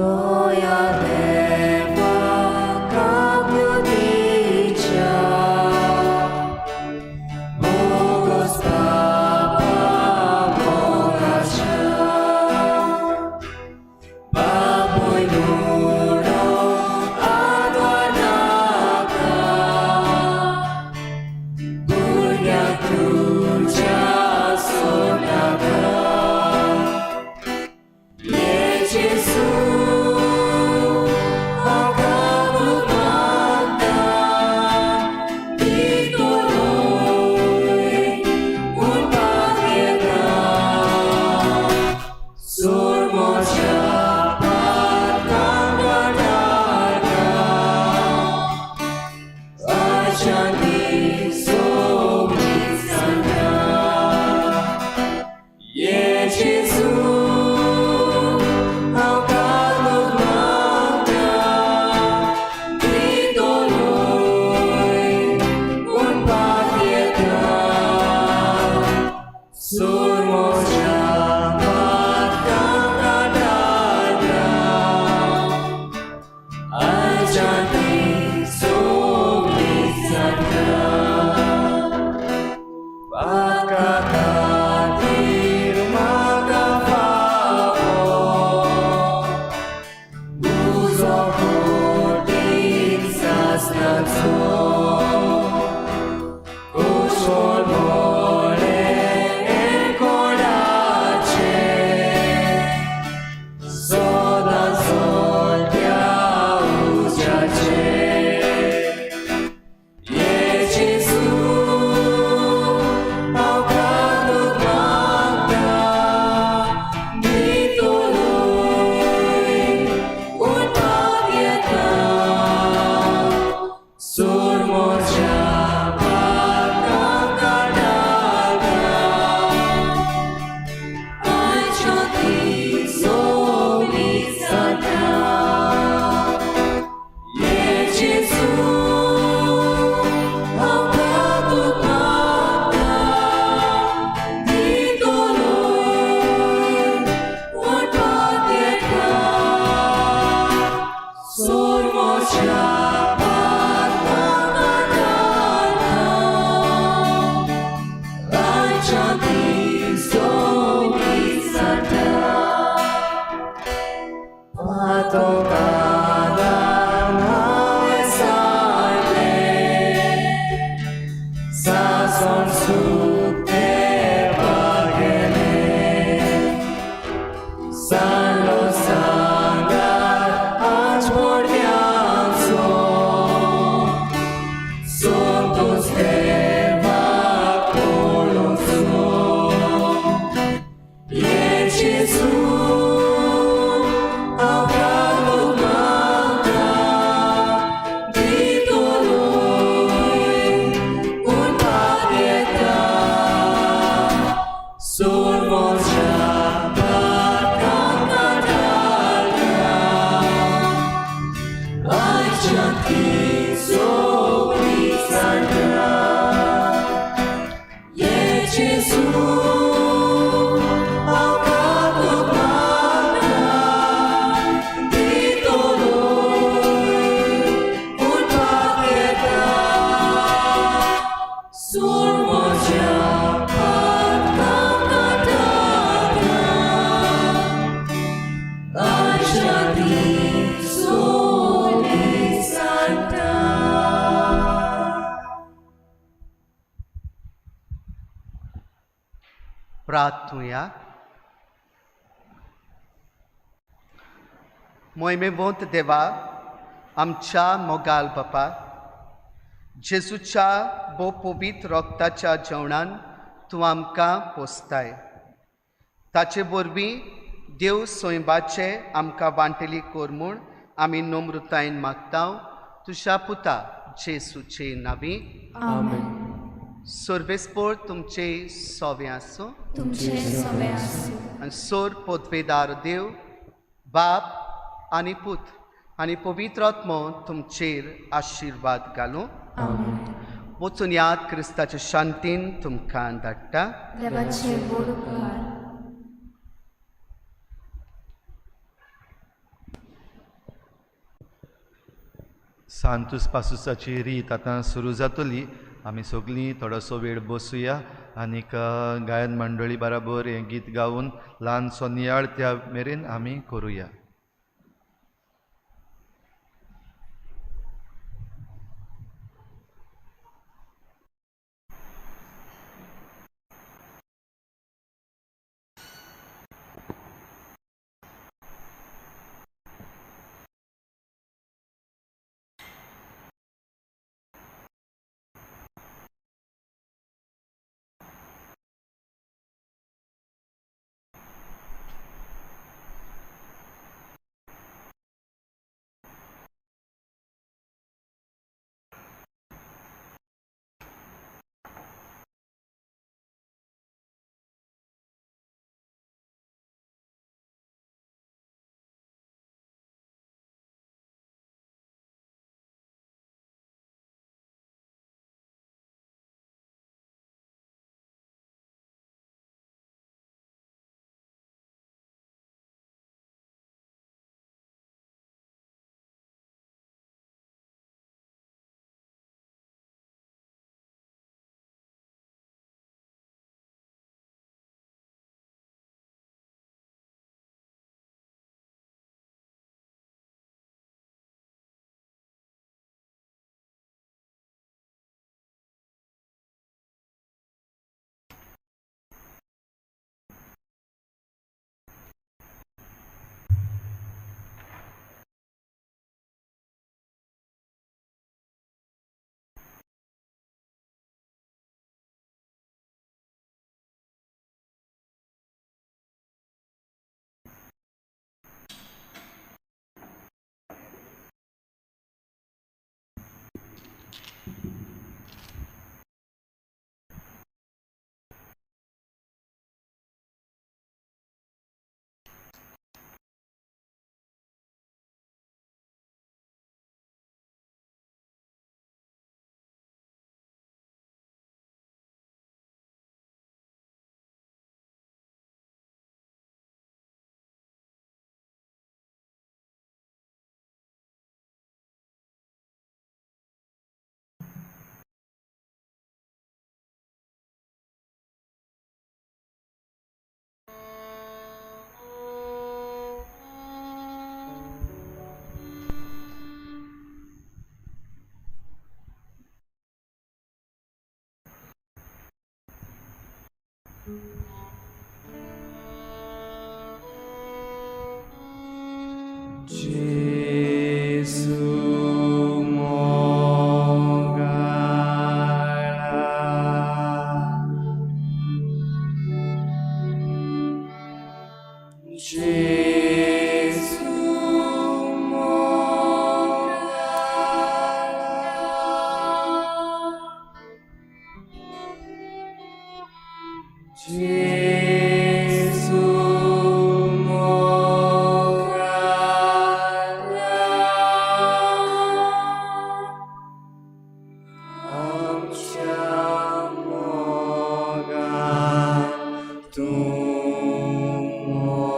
[SPEAKER 3] Doia Deva Kakluticha Bogos Papa Bogacha Baboy Muro Adwanaka Burya Kucha Sonaka Ye Jesu Akablumata Ditoloy Unpakieta Surmo siya pagkangganaka Ashanti soblisana Ye Jesu ang kalugmata Dituloy unpakieta Surmo siya pagkangganaka Ashanti soblisana Pagkakatir makafao Uzo putin sasnatso Usol mole encorache Sodan soltia uchache Ye Jesu ang kalugmata Dituloy unpakieta Surmo siya pagkangkanaka Ay soblisana Ye Jesu ang kalugmata Dituloy unpakieta Surmo siya pagkangkanaka Ay soblisana Patokadan haesale Sason sukte pagele San los sangar anchpordianso Santos Deva Colonso Ye Jesu ang kalugmata Dituloy unpakieta Surmo siya pagkangkanaka Ay soblisana Ye Jesu ang kalugmata Dituloy unpakieta Surmo siya pagkangkanaka Ay soblisana.
[SPEAKER 9] प्रार्थुया. मोहिमेवंत देवा, आमच्या मोगाल बापा, जेजूच्या भोव पवित्र रक्ताच्या जेवणान तूं आमकां पोसताय. ताचे वरवीं देव सैंबाचे आमकां वांटेली कर म्हूण आमी नम्रतायेन मागता, तुज्या पुता जेजूचे नांवी.
[SPEAKER 8] आमेन.
[SPEAKER 9] सर्वेस्पोर तुमचे सोवे आसूं.
[SPEAKER 8] तुमचे सवे आसूं.
[SPEAKER 9] आनी सोर पोदवेदार देव बाप आनी पूत आनी पवित्र आत्मो तुमचेर आशिर्वाद घालूं.
[SPEAKER 8] आमेन.
[SPEAKER 9] वचून याद, क्रिस्ताचे शांतीन तुमकां धाडटा.
[SPEAKER 8] देवाचे व्हड उपकार.
[SPEAKER 2] सांतूस पासूसाची रीत आतां सुरू जातली. आमी सगळीं थोडोसो वेळ बसुया आनीक गायन मंडळी बराबर हें गीत गावन ल्हानसो नियाळ त्या मेरेन आमी करुया.
[SPEAKER 3] Gesù mogala. Gesù mogala. Gesù mogala. Amcha moga tu mortai.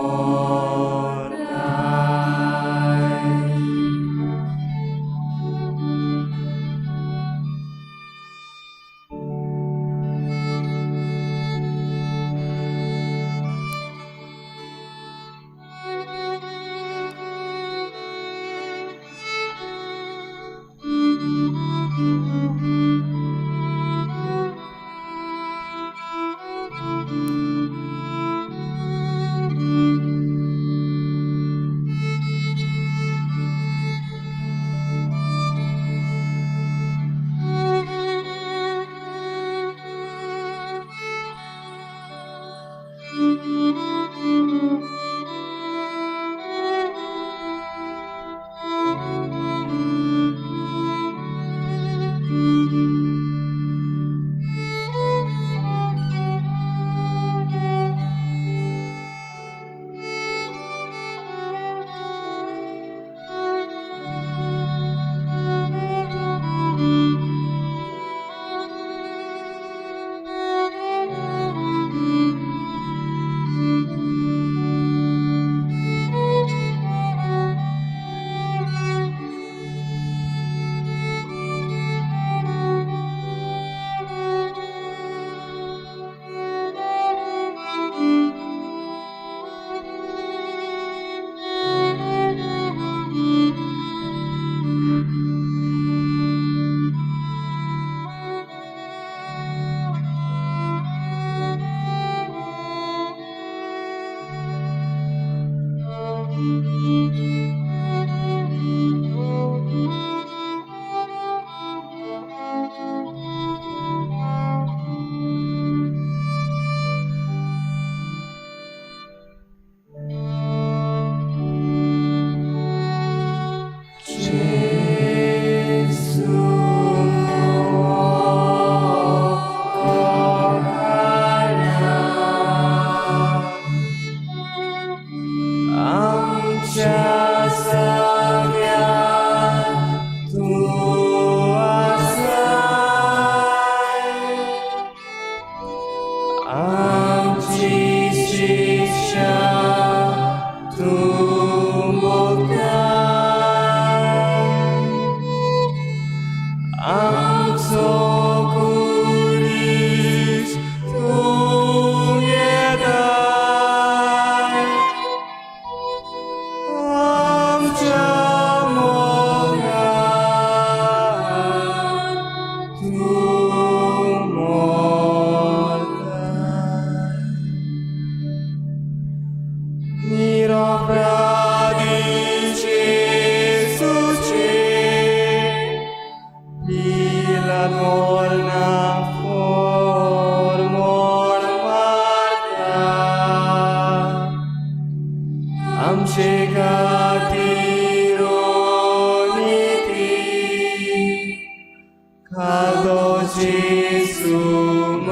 [SPEAKER 3] सुमान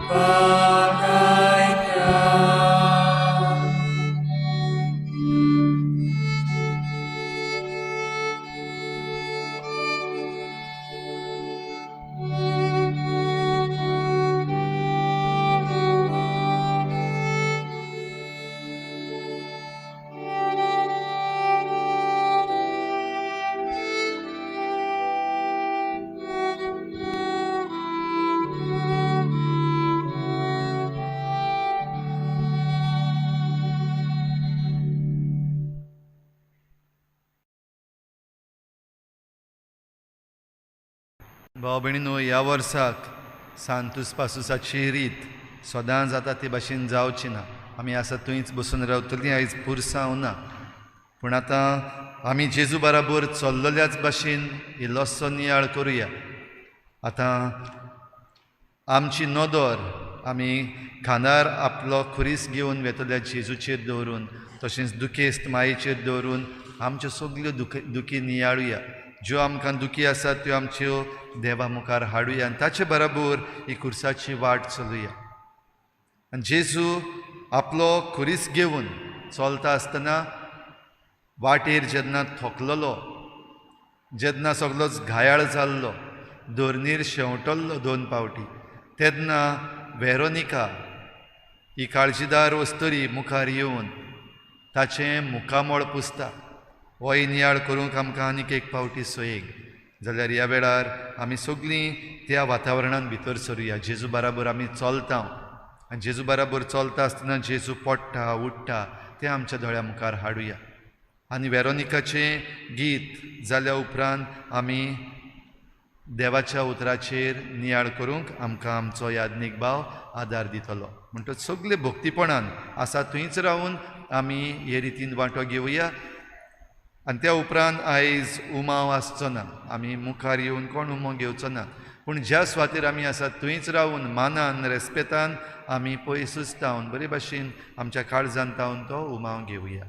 [SPEAKER 3] बागायता.
[SPEAKER 2] भाव भयणीनो, ह्या वर्साक सांतूस पासूसाची रीत सदां जाता ते भाशेन जावची ना. आमी आसा थंयच बसून रावतलीं, आयज पुरसांव ना. पूण आतां आमी जेजू बराबर चल्लल्याच भाशेन इल्लोसो नियाळ करुया. आतां आमची नदर आमी खांदार आपलो खुरीस घेवन वेतल्या जेजूचेर दवरून, तशेंच दुखेस्त मायेचेर दवरून आमच्यो सगल्यो दुखी नियाळुया. ज्यो आमकां दुखी आसात त्यो आमच्यो देवा मुखार हाडुया आनी ताचे बराबर ही खुर्साची वाट चलुया. आनी जेजू आपलो खुरीस घेवन चलता आसतना वाटेर जेन्ना थकलेलो, जेन्ना सगलोच घायाळ जाल्लो, धरणीर शेंवटल्लो 2 पावटी, तेन्ना वेरोनिका ही काळजीदार वस्तुरी मुखार येवन ताचें मुखामळ पुसता. हो नियाळ करूंक आमकां आनीक एक पावटी सोयेक जाल्यार ह्या वेळार आमी सगळीं त्या वातावरणांत भितर सरुया. जेजू बराबर आमी चलता आनी जेजू बराबर चलता आसतना जेजू पडटा उठ्ठा तें आमच्या दोळ्या मुखार हाडुया. आनी वेरोनिकाचें गीत जाल्या उपरांत आमी देवाच्या उतराचेर नियाळ करूंक आमकां आमचो याज्ञीक भाव आदार दितलो. म्हणटच सगळे भक्तीपणान आसा थंयच रावन आमी हे रितीन वांटो घेवया. आनी त्या उपरांत आयज उमाव आसचो ना, आमी मुखार येवन कोण उमो घेवचो ना, पूण ज्या सुवातेर आमी आसात थंयच रावन मानान रेस्पेतान आमी पयसूच तावन बरे भाशेन आमच्या काळजान तावन तो उमाव घेवया.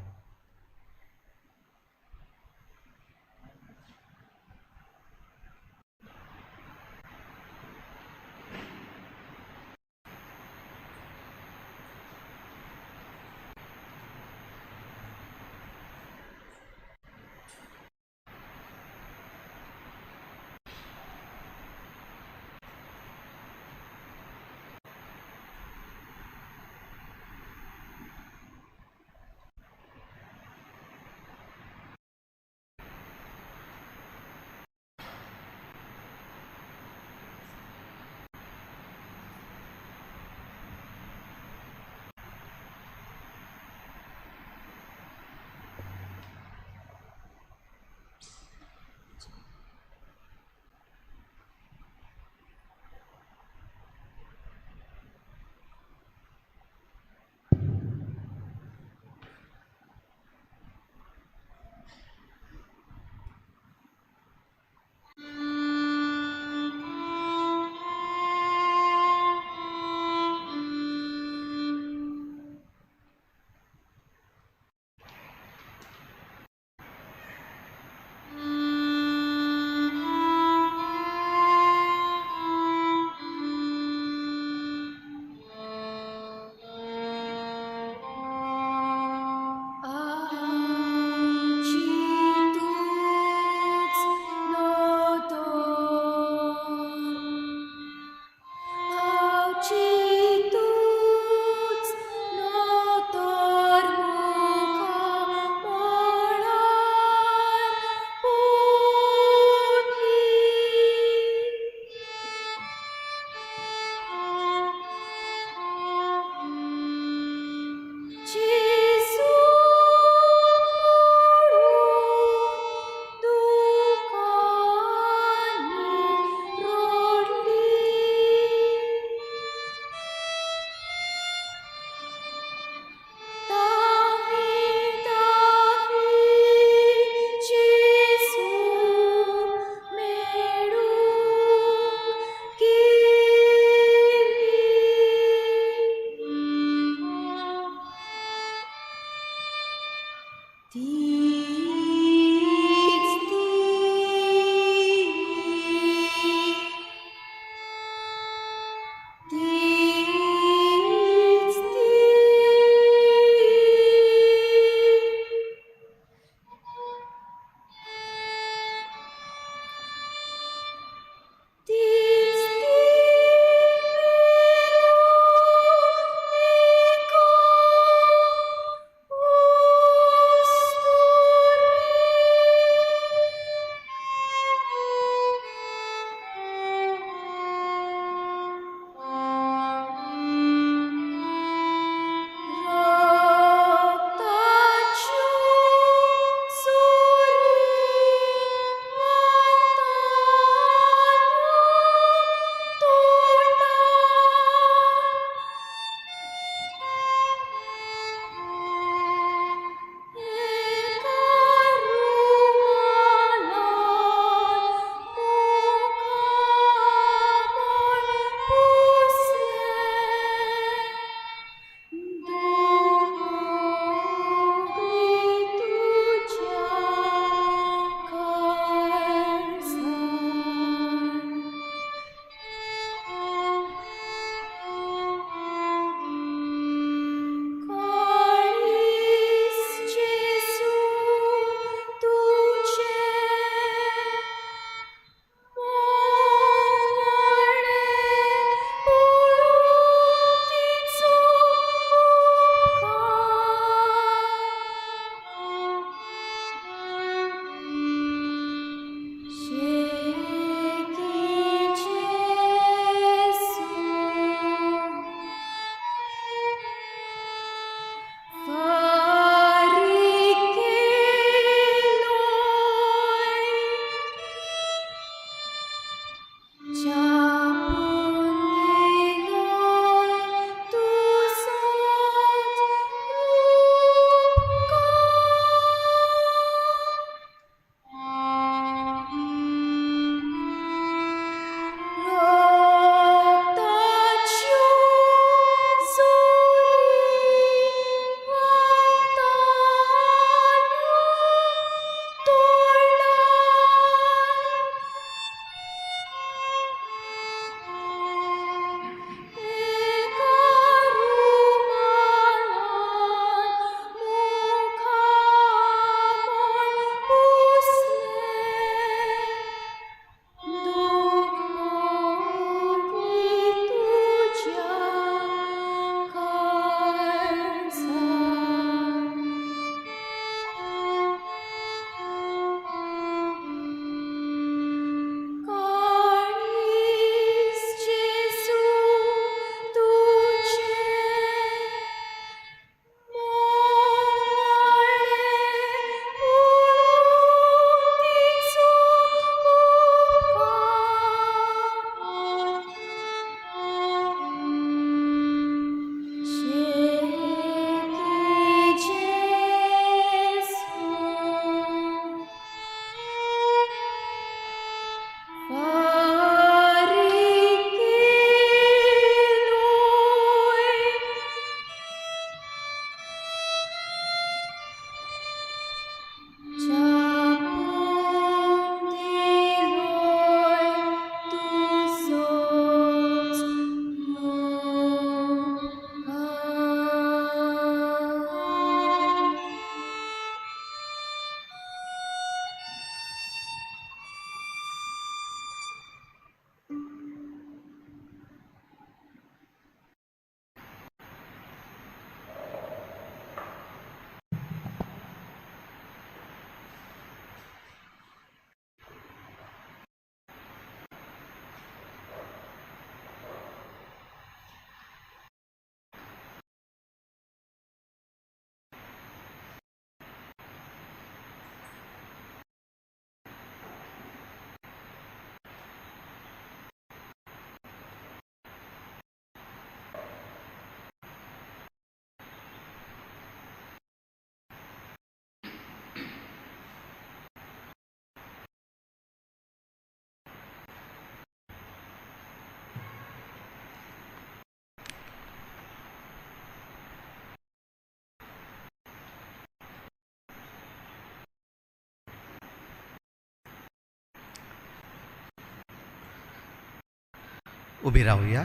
[SPEAKER 9] उबी रावया.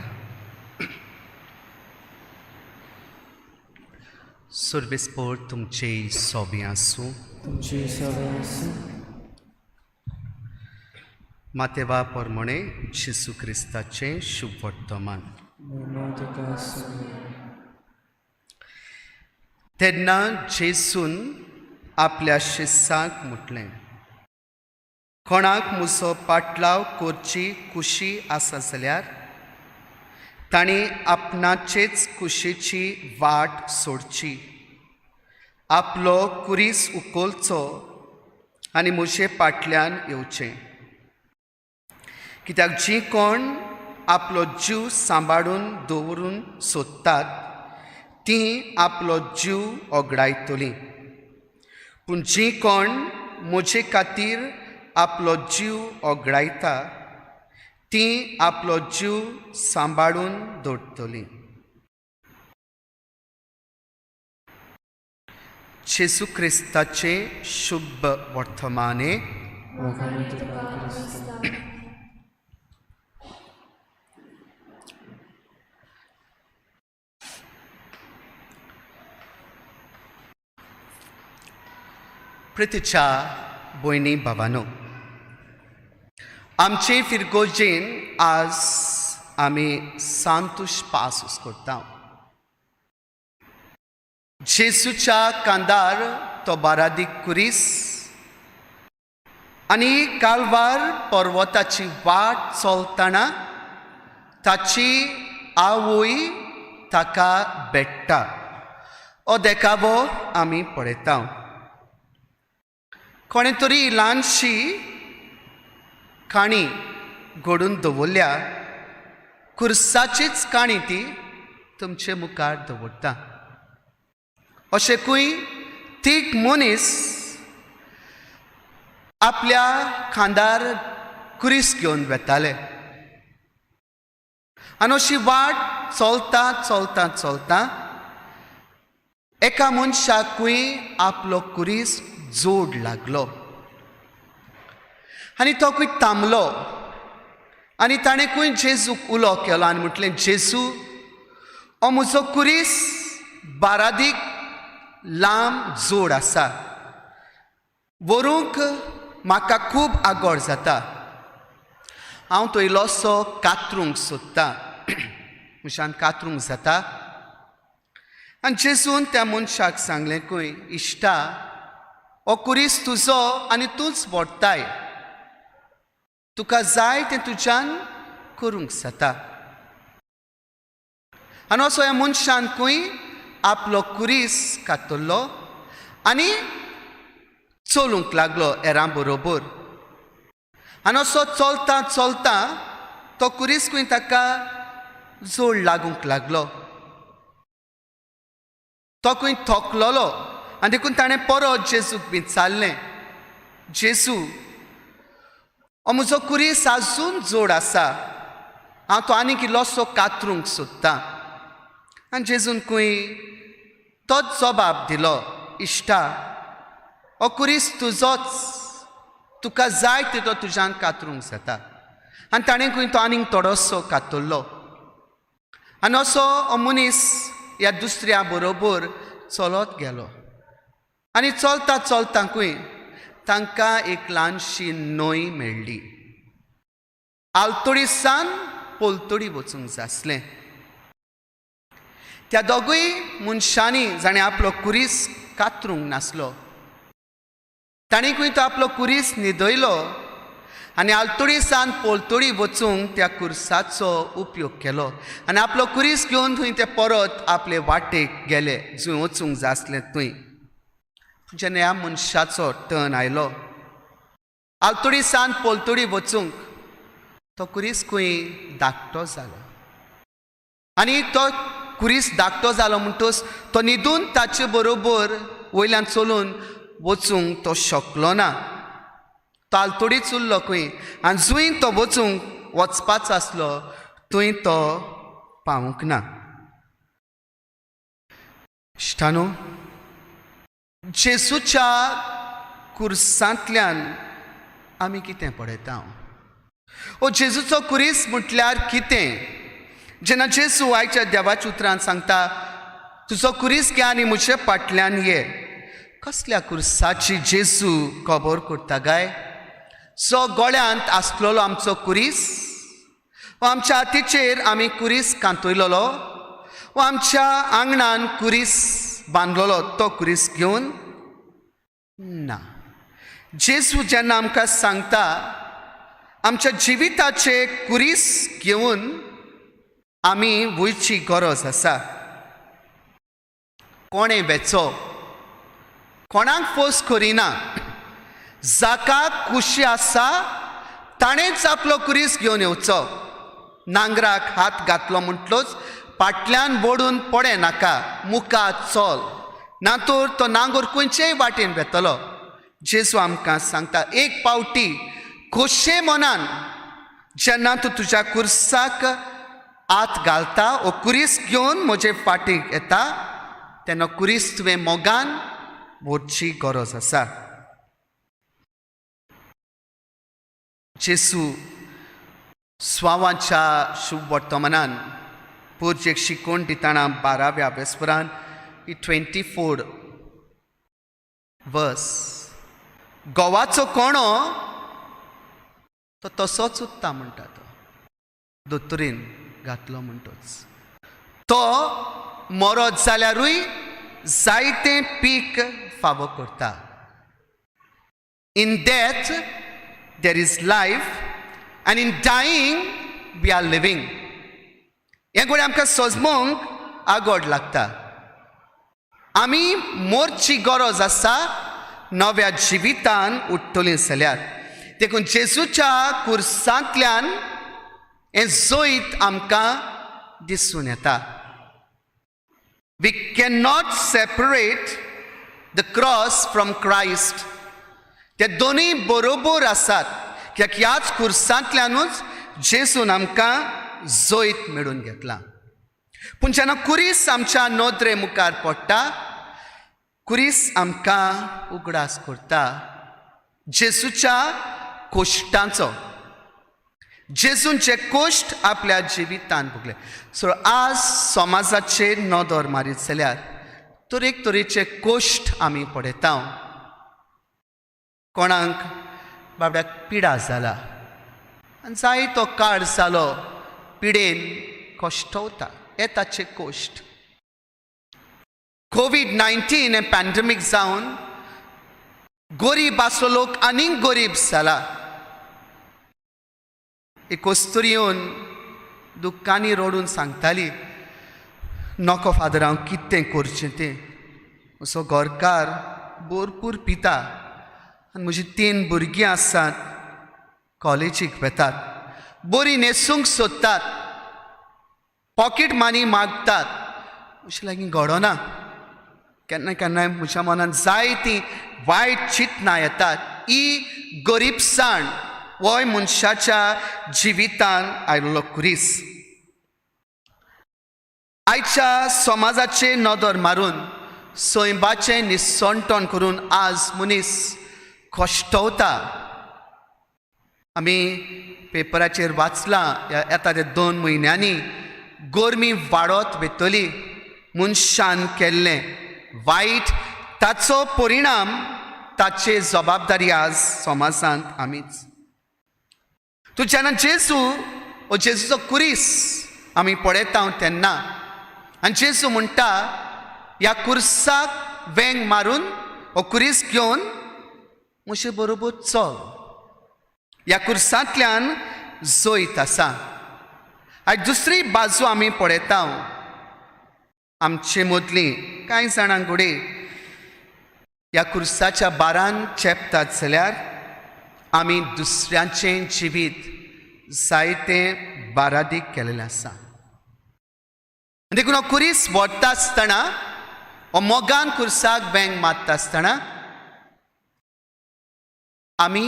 [SPEAKER 9] सर्वेस्पोर तुमचे सोबी आसूं.
[SPEAKER 3] तुमची सगळें आसूं.
[SPEAKER 9] मातेवा परमणे जेसू क्रिस्ताचें शुभ वर्तमान.
[SPEAKER 3] महिमा तुका आसूं.
[SPEAKER 9] तेन्ना जेसून आपल्या शिस्साक म्हटलें, कोणाक म्हजो पाटलाव करची कुशी आसा जाल्यार तांणी आपणाचेच कुशीची वाट सोडची, आपलो कुरीस उखलचो आनी म्हजे फाटल्यान येवचें. कित्याक जीं कोण आपलो जीव सांबाळून दवरून सोदतात तीं आपलो जीव ओगडायतलीं, पूण जीं कोण म्हजे खातीर आपलो जीव ओगडायता तीं आपलो जीव सांबाळून दवरतलीं. जेसू क्रिस्ताचें शुभ वर्तमाने.
[SPEAKER 3] वाखाणू तुका क्रिस्ता.
[SPEAKER 9] प्रितीच्या भयणी भावानो, आमचे फिरगोजेन आज आमी सांतूश पासूस करता. जेसूच्या कांदार तो बारादीक कुरीस आनी कालवार पर्वताची वाट चलतना ताची आवय ताका भेट्टा. हो देखावो आमी पळयता. कोणें तरी ल्हानशी काणी घडून दवरल्या, कुर्साचीच काणी ती तुमचे मुखार दवरता. अशें खंय तीग मनीस आपल्या खांदार कुरीस घेवन वेताले आनी अशी वाट चलता चलता चलता एका मनशाकूय आपलो कुरीस जोड लागलो आनी तो खंय थांबलो आनी ताणें खंय जेजूक उलो केलो आनी म्हटलें, जेजू, हो म्हजो कुरीस बारादीक लांब जोड आसा, व्हरूंक म्हाका खूब आगोळ जाता, हांव तो इल्लोसो कातरूंक सोदता, म्हज्यान कातरूंक जाता. आनी जेजून त्या मनशाक सांगलें खंय, इश्टा, हो कुरीस तुजो आनी तूंच व्हरताय, तुका जाय तें तुज्यान करूंक जाता. आनी असो ह्या मनशान खंय आपलो कुरीस कातरलो आनी चलूंक लागलो हेरां बरोबर. आनी असो चलता चलता तो कुरीस खंय ताका जोड लागूंक लागलो, तो खंय थकलोलो आनी देखून ताणें परत जेजूक विचारलें, जेजू, हो म्हजो कुरीस आजून जोड आसा, हांव तो आनीक इल्लोसो कातरूंक सोदता. आनी जेजून खंय तोच जबाब दिलो, इश्टा, हो कुरीस तुजोच, तुका जाय ते तो तुज्यान कातरूंक जाता. आनी ताणें खंय तो आनीक थोडोसो कातरलो आनी असो हो मनीस ह्या दुसऱ्या बरोबर चलत गेलो आनी चलता चलता खंय तांकां एक ल्हानशी न्हंय मेळ्ळी. आलतडी सान पलतडी वचूंक जाय आसलें. त्या दोगूय मनशांनी जाणें आपलो कुरीस कातरूंक नासलो तांणी खंय तो आपलो कुरीस न्हिदयलो आनी आलतडी सान पलतडी वचूंक त्या कुर्साचो उपयोग केलो आनी आपलो कुरीस घेवन थंय ते परत आपले वाटेक गेले जंय वचूंक जाय आसलें थंय. जेन्ना ह्या मनशाचो टर्न आयलो आलतडी सान पलतडी वचूंक तो कुरीस खंय धाकटो जालो आनी तो कुरीस धाकटो जालो म्हणटच तो न्हिदून ताचे बरोबर वयल्यान चलून वचूंक तो शकलो ना. तो आलतडीच उरलो खंय आनी जंय तो वचूंक वचपाचो आसलो थंय तो पावूंक ना. इश्टानो, जेजूच्या कुर्सांतल्यान आमी कितें पळयता? ओ जेजूचो कुरीस म्हटल्यार कितें? जेन्ना जेजू आयच्या देवाच्या उतरान सांगता, तुजो कुरीस घे आनी म्हजे फाटल्यान ये, कसल्या कुर्साची जेजू खबर करता काय? जो गळ्यांत आसलेलो आमचो कुरीस, वा आमच्या हातीचेर आमी कुरीस कांतयलेलो, वा आमच्या आंगणान कुरीस बांदलेलो तो कुरीस घेवन ना. जेजू जेन्ना आमकां सांगता आमच्या जिविताचे कुरीस घेवन आमी वयची गरज आसा. कोणें वेचो, कोणाक फोर्स करिना, जाका खुशी आसा ताणेंच आपलो कुरीस घेवन येवचो. नांगराक हात घातलो म्हटलोच फाटल्यान बोडून पडे नाका, मुखार चल, ना तर तो नांगर खंयचेय वाटेन वेतलो. जेजू आमकां सांगता, एक पावटी खोशे मनान जेन्ना तूं तुज्या कुर्साक हात घालता ओ कुरीस घेवन म्हजे फाटीक येता तेन्ना कुरीस तुवें मोगान व्हरची गरज आसा. जेजू स्वावाच्या शुभ वर्तमानान पुर्जेक शिकोवन दितना 12व्या वेस्परान ही 24 वर्स, गोवाचो कोणो तो तसोच उत्ता म्हणटा, तो दोतोरीन घातलो म्हणटोच तो मरत जाल्यारूय जायतें पीक फावो करता. In death there is life and in dying we are living. हें घडये आमकां सजमोंक आगोड लागता. आमी मोरची गरज आसा नव्या जिवितान उठ्ठली जाल्यार. देखून जेजूच्या कुर्सांतल्यान हें जैत आमकां दिसून येता. We can not separate the cross from Christ. ते दोनूय बरोबर आसात, कित्याक ह्याच कुर्सांतल्यानूच जेजून आमकां जैत मेळून घेतलां. पूण जेन्ना कुरीस आमच्या नदरे मुखार पडटा, कुरीस आमकां उगडास करता जेजूच्या कोश्टांचो, जेजून जे कोश्ट आपल्या जिवितान भोगले. सो आज समाजाचेर नदर मारीत जाल्यार तरेक तरेचे कोश्ट आमी पळयता. कोणाक बाबड्याक पिडा जाला आनी जायतो काळ जालो पिडेन कश्टवता, हे ताचे कोश्ट. कोवीड-19 हें पॅन्डमीक जावन गरीब आसलो लोक आनीक गरीब जाला. एक अस्तुरी येवन दुख्खांनी रडून सांगताली, नको फादर, हांव कितें करचें तें, असो घरकार भरपूर पिता आनी म्हजी 3 भुरगीं आसात, कॉलेजीक वेतात, बरी न्हेसूंक सोदतात, पॉकेट मनी मागतात, अशें लागीं घडना. केन्ना केन्नाय म्हज्या मनान जायतीं वायट चिंतनां येतात. ही गरीबसाण होय मनशाच्या जिवितान आयिल्लो कुरीस. आयच्या समाजाचेर नदर मारून सैबाचें निसणटण करून आज मनीस कश्टवता. आमी पेपराचेर वाचलां, येता ते 2 म्हयन्यांनी गरमी वाडत वतली. मनशान केल्लें वायट ताचो परिणाम, ताचे जबाबदारी आज समाजांत आमीच. तूं जेन्ना जेजू ओ जेजूचो कुरीस आमी पळयता तेन्ना आनी जेजू म्हणटा, ह्या कुर्साक वेंग मारून हो कुरीस घेवन म्हजे बरोबर चल. ह्या कुर्सांतल्यान जैत आसा. आनी दुसरी बाजू आमी पळयता, आमचे मदलीं कांय जाणां घडये ह्या कुर्साच्या बारान चेपतात जाल्यार आमी दुसऱ्यांचें जिवीत जायतें बारादीक केलेलें आसा. देखून हो कुरीस व्हरता आसतना, हो मोगान कुर्साक वेंग मारता आसतना आमी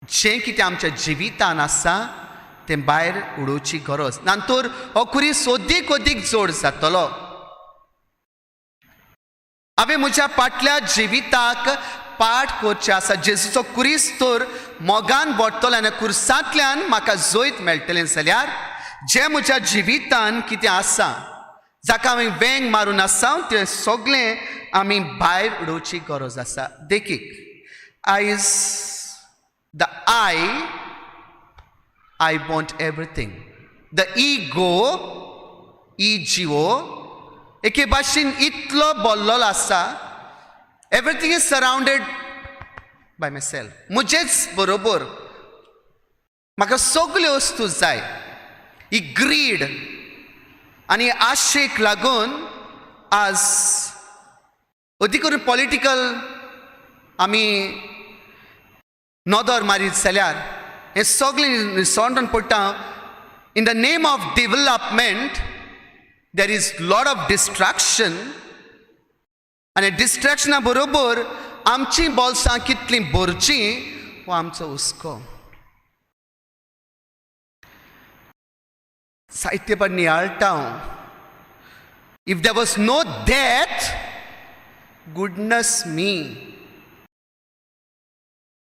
[SPEAKER 9] जें कितें आमच्या जिवितान आसा तें भायर उडोवची गरज. नंतर हो कुरीस अदीक अदीक जोड जातलो. हांवें म्हज्या फाटल्या जिविताक पाठ करचें आसा. जेजूचो कुरीस तर मोगान व्हरतलो आनी कुर्सांतल्यान म्हाका जैत मेळटलें जाल्यार जें म्हज्या जिवितान कितें आसा जाका आमी वेंग मारून आसा तें सगळें आमी भायर उडोवची गरज आसा. देखीक आयज the I want everything, the ego, E G O एके भाशेन इतलो बोल्लोलो आसा, everything is surrounded by myself, म्हजेच बरोबर म्हाका सगल्यो वस्तू जाय. ही ग्रीड आनी आशेक लागून आज अदीक करून पॉलिटिकल आमी नदर मारीत जाल्यार हें सगळें निसणटून पडटा. In the name of development there is lot of distraction, आनी डिस्ट्रक्शना बरोबर आमचीं बोल्सां कितलीं भरचीं हो आमचो हुस्को. साहित्य पण नियाळटा हांव. If there was no death, goodness me,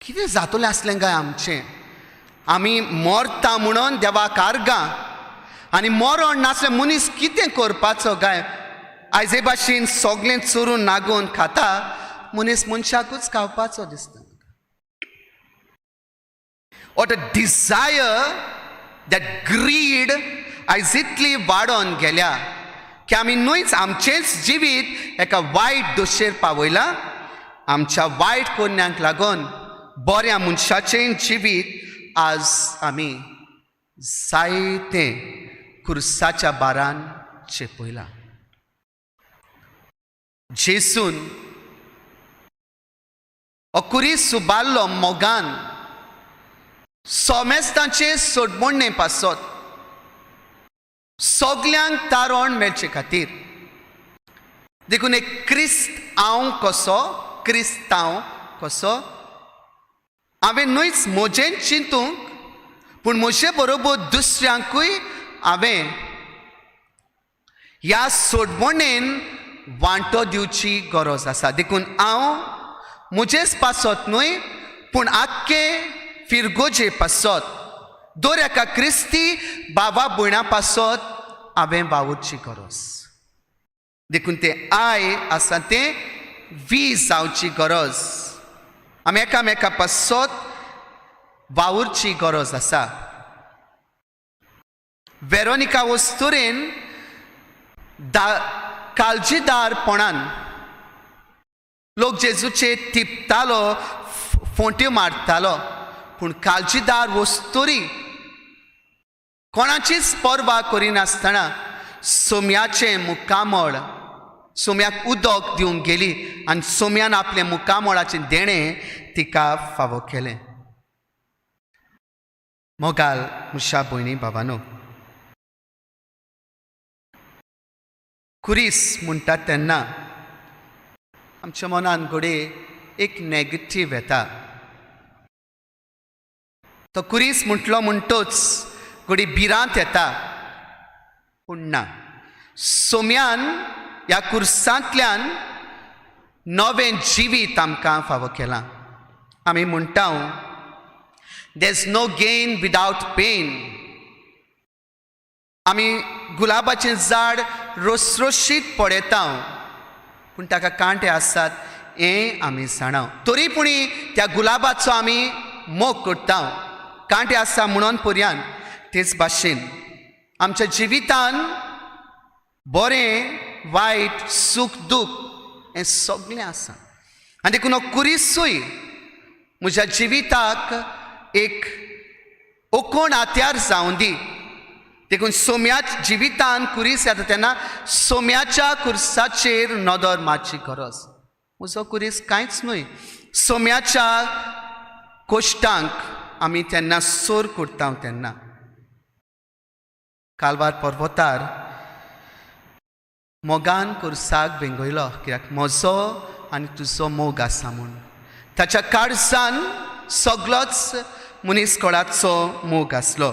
[SPEAKER 9] कितें जातलें आसलें काय आमचें? आमी मरता म्हणून देवाक आर्गां, आनी मरण नासलें मनीस कितें करपाचो काय? आयजे भाशेन सगळें चोरून नागोवन खाता, मनीस मनशाकूच खावपाचो दिसता. What a desire, that greed आयज इतली वाडोन गेल्या की आमी न्हूच आमचेंच जिवीत एका वायट दोशेर पावयलां. आमच्या वायट कोन्यांक लागून बऱ्या मनशाचें जिवीत आज आमी जायतें खुर्साच्या बारान चेपयलां. जेसून अकुरी सुबारलो मोगान सोमेस्तांचे सोडमोडणे पासत सगल्यांक तारण मेळचे खातीर. देखून एक क्रिस्त हांव कसो, क्रिस्तांव कसो, हांवें न्हूच म्हजें चिंतूंक पूण म्हजे बरोबर दुसऱ्यांकूय हांवें ह्या सोडमोणेन वांटो दिवची गरज आसा. देखून हांव म्हजेच पासत न्हय पूण आख्खे फिरगोजे पासत, दर एका क्रिस्ती बाबा भयणा पासत हांवें वावुरची गरज. देखून तें I आसा तें वी जावची गरज, आमी एकामेका पासत वावुरची गरज आसा. वेरोनिका वस्तुरेन काळजीदारपणान लोक जेजूचे टिपतालो, फोंट्यो मारतालो, पूण काळजीदार वस्तुरी कोणाचीच पर्वा करिनासतना सोम्याचें मुखामळ, सोम्याक उदक दिवंक गेली आनी सोम्यान आपलें मुखामळाचें देणें तिका फावो केलें. मोगाल म्हज्या भयणी भावानो, खुरीस म्हणटात तेन्ना आमच्या मनान घडये एक नॅगेटीव येता. तो खुरीस म्हटलो म्हणटोच घडये भिरांत येता, पूण ना, सोम्यान ह्या खुर्सांतल्यान नवें जिवीत आमकां फावो केलां. आमी म्हणटा there is no gain without pain. आमी गुलाबाचें झाड रोसरोशीत पळयता पूण ताका कांटे आसात हें आमी जाणा, तरी पुणी त्या गुलाबाचो आमी मोग करता, कांटे आसा म्हणून पर्यान. तेच भाशेन आमच्या जिवितान बरें वायट, सूख दूख हें सगळें आसा आनी देखून हो खुरीसूय म्हज्या जिविताक एक ओकोण हात्यार जावं दी. देखून सोम्या जिवितान खुरीस येता तेन्ना सोम्याच्या खुर्साचेर नदर मारची गरज. म्हजो खुरीस कांयच न्हय, सोम्याच्या कोश्टांक आमी तेन्ना सोर करता. तेन्ना कालवार पर्वतार मोगान खुर्साक वेंगयलो, कित्याक म्हजो आनी तुजो मोग आसा म्हूण. ताच्या काळजान सगळोच मनीसकळाचो मोग आसलो.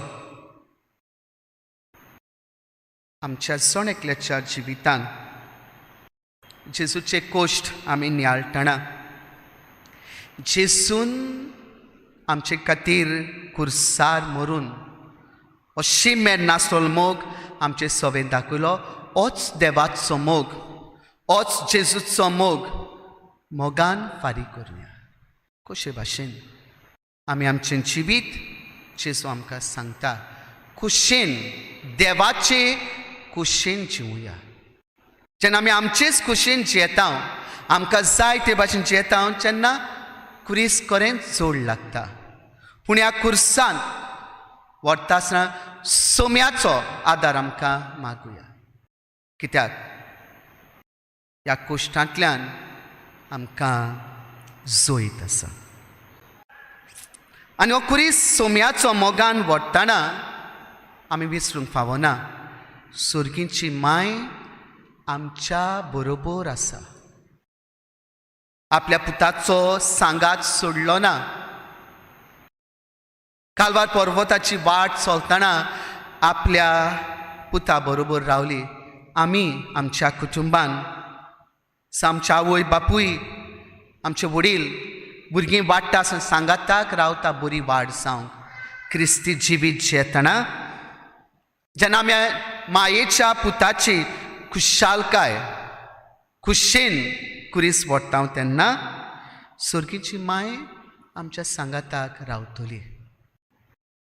[SPEAKER 9] आमच्या जण एकल्याच्या जिवितान जेजूचे कोश्ट आमी नियाळटना जेजून आमचे खातीर खुर्सार मरून अशी मेर नासलो मोग आमचे सवें दाखयलो. ओच देवाचो मोग, ओच जेजूचो मोग. मोगान फारीक करुया. कशे भाशेन आमी आमचें जिवीत जेजू आमकां सांगता खुशेन, देवाचे खुशेन जिवया. जेन्ना आमी आमचेच खुशेन जियेता, आमकां जाय ते भाशेन जियेता, तेन्ना कुरीस करें जोड लागता. पूण ह्या कुर्सान व्हरता आसतना सोम्याचो आदार आमकां मागुया, कित्याक ह्या कुश्टांतल्यान आमकां जैत आसा. आनी हो कुरीस सोम्याचो मोगान व्हरतना आमी विसरूंक फावना, सुर्गींची माय आमच्या बरोबर आसा. आपल्या पुताचो सांगात सोडलो ना. कालवार पर्वताची वाट चलतना आपल्या पुता बरोबर रावली. आमी आमच्या कुटुंबान, आमच्या आवय बापूय, आमचे वडील, भुरगीं वाडटा आसतना सांगाताक रावता बरी वाड जावंक. क्रिस्ती जिवीत जियेतना जेन्ना आमी मायेच्या पुताची खुशालकाय खुशेन कुरीस व्हरता तेन्ना सर्गीची माय आमच्या सांगाताक रावतली.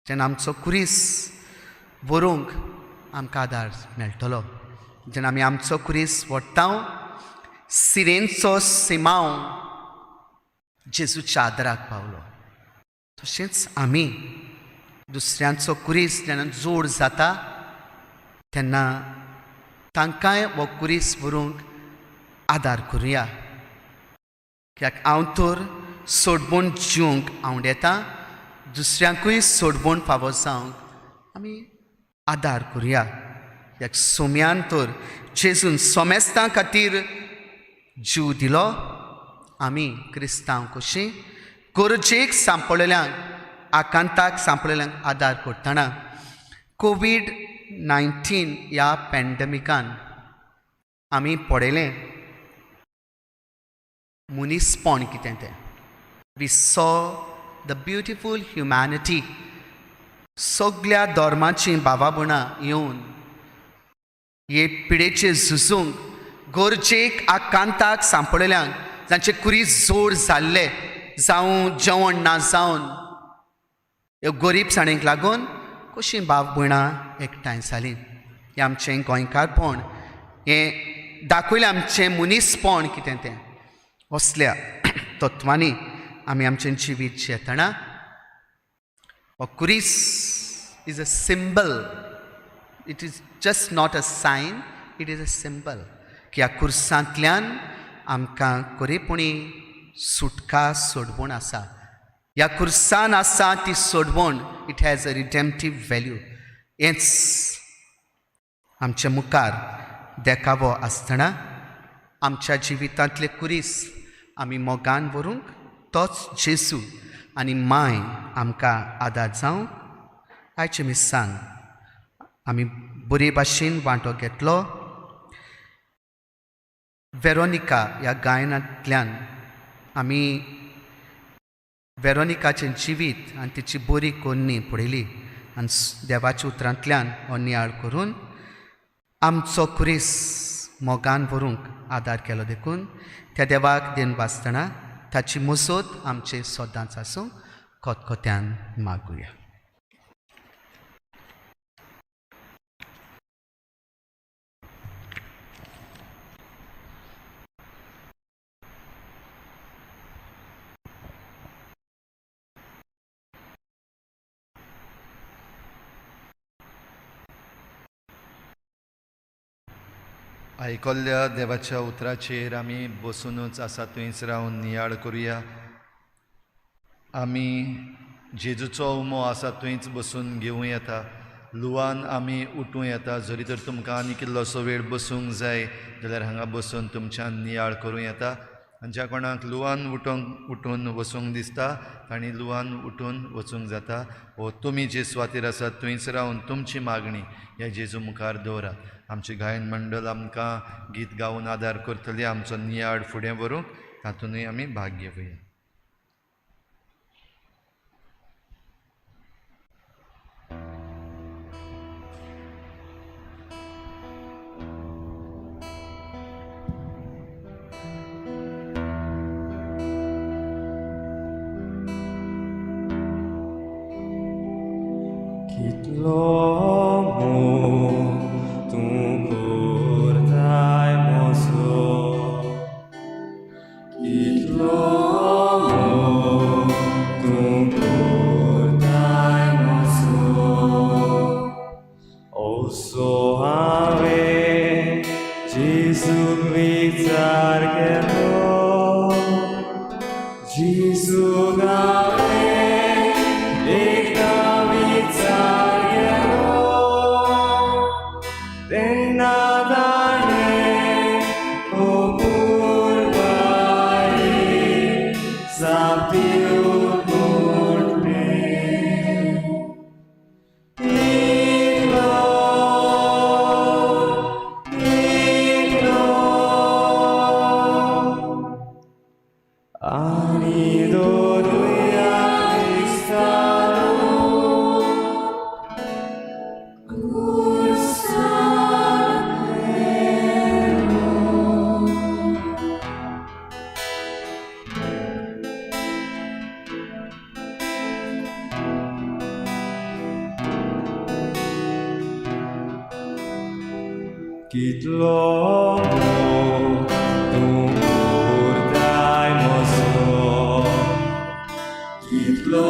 [SPEAKER 9] जेन्ना आमचो कुरीस व्हरूंक आमकां आदार मेळटलो. जेन्ना आमी आमचो कुरीस व्हरता, सिरेनचो सिमांव जेजूच्या आदाराक पावलो. तशेंच आमी दुसऱ्यांचो कुरीस जेन्ना जोड जाता तेन्ना तांकांय हो कुरीस व्हरूंक आदार करुया. कित्याक हांव तर सोडबून जिवंक आवडेता, दुसऱ्यांकूय सोडबून फावो जावंक आमी आदार करुया. कित्याक सोम्यान तर जेजून सोमेस्तां खातीर जीव दिलो. आमी क्रिस्तांव कशी गरजेक सांपळिल्ल्यांक, आकांताक सांपळिल्ल्यांक आदार करतना कोवीड-19 ह्या पॅन्डमिकान आमी पळयलें मनीसपण कितें तें. We saw the beautiful humanity. सगल्या धर्माचीं भावा भयणां येवन हे पिडेचे झुजूंक, गरजेक आकांताक सांपळिल्ल्यांक, जांचे कुरीस जोड जाल्ले, जावं जेवण ना जावन ह्यो गरीबसाणेक लागून कशीं भाव भयणां एकठांय जालीं. हें आमचें गोंयकारपण, हें दाखयलें आमचें मनीसपण कितें तें. असल्या तत्वांनी आमी आमचें जिवीत जियेतना हो कुरीस is a symbol. It is just not a sign, it is a symbol की ह्या कुर्सांतल्यान आमकां खरेपणी सुटका सोडवण आसा. ह्या कुर्सान आसा ती सोडवण. It has a redemptive value. हेंच आमच्या मुखार देखावो आसतना आमच्या जिवितांतले कुरीस आमी मोगान व्हरूंक तोच जेजू आनी माय आमकां आदार जावं. आयचे मिसान आमी बरे भाशेन वांटो घेतलो. वेरोनिका ह्या गायनांतल्यान आमी वेरोनिकाचें जिवीत आनी तिची बरी कोन्नी पळयली आनी देवाच्या उतरांतल्यान हो नियाळ करून आमचो कुरीस मोगान व्हरूंक आदार केलो. देखून त्या देवाक then वाचतना ताची मुजोत आमचे सदांच आसूंक खतखत्यान मागुया.
[SPEAKER 2] आयकल्ल्या देवाच्या उतराचेर आमी बसुनूच आसा थंयच रावन नियाळ करुया. आमी जेजूचो उमो आसा थंयच बसून घेवं येता. लुवान आमी उठूं येता. जरी तर तुमकां आनी कितलोसो वेळ बसूंक जाय जाल्यार हांगा बसून तुमच्यान नियाळ करूं येता. आनी ज्या कोणाक लुवान उठून वचूंक दिसता तांणी लुवान उठून वचूंक जाता. वो तुमी जे सुवातेर आसात थंयच रावन तुमची मागणी ह्या जेजू मुखार दवरात. आमचें गायन मंडळ आमकां गीत गावन आदार करतली आमचो नियाळ फुडें व्हरूंक, तातूंतय आमी भाग घेवया.
[SPEAKER 3] कितलो मोग तूं करताय म्हजो कितलो मोग तूं करताय म्हजो असो हांवें जेजूक विचार केलो जेजूक हांवें एकदां विचार केलो तेन्ना ताणें अपुरबायेन जाप दिवन म्हणलें इतलो इतलो आनी दवरुया क्रिस्तालो कितलो मोग तूं करताय म्हजो कितलो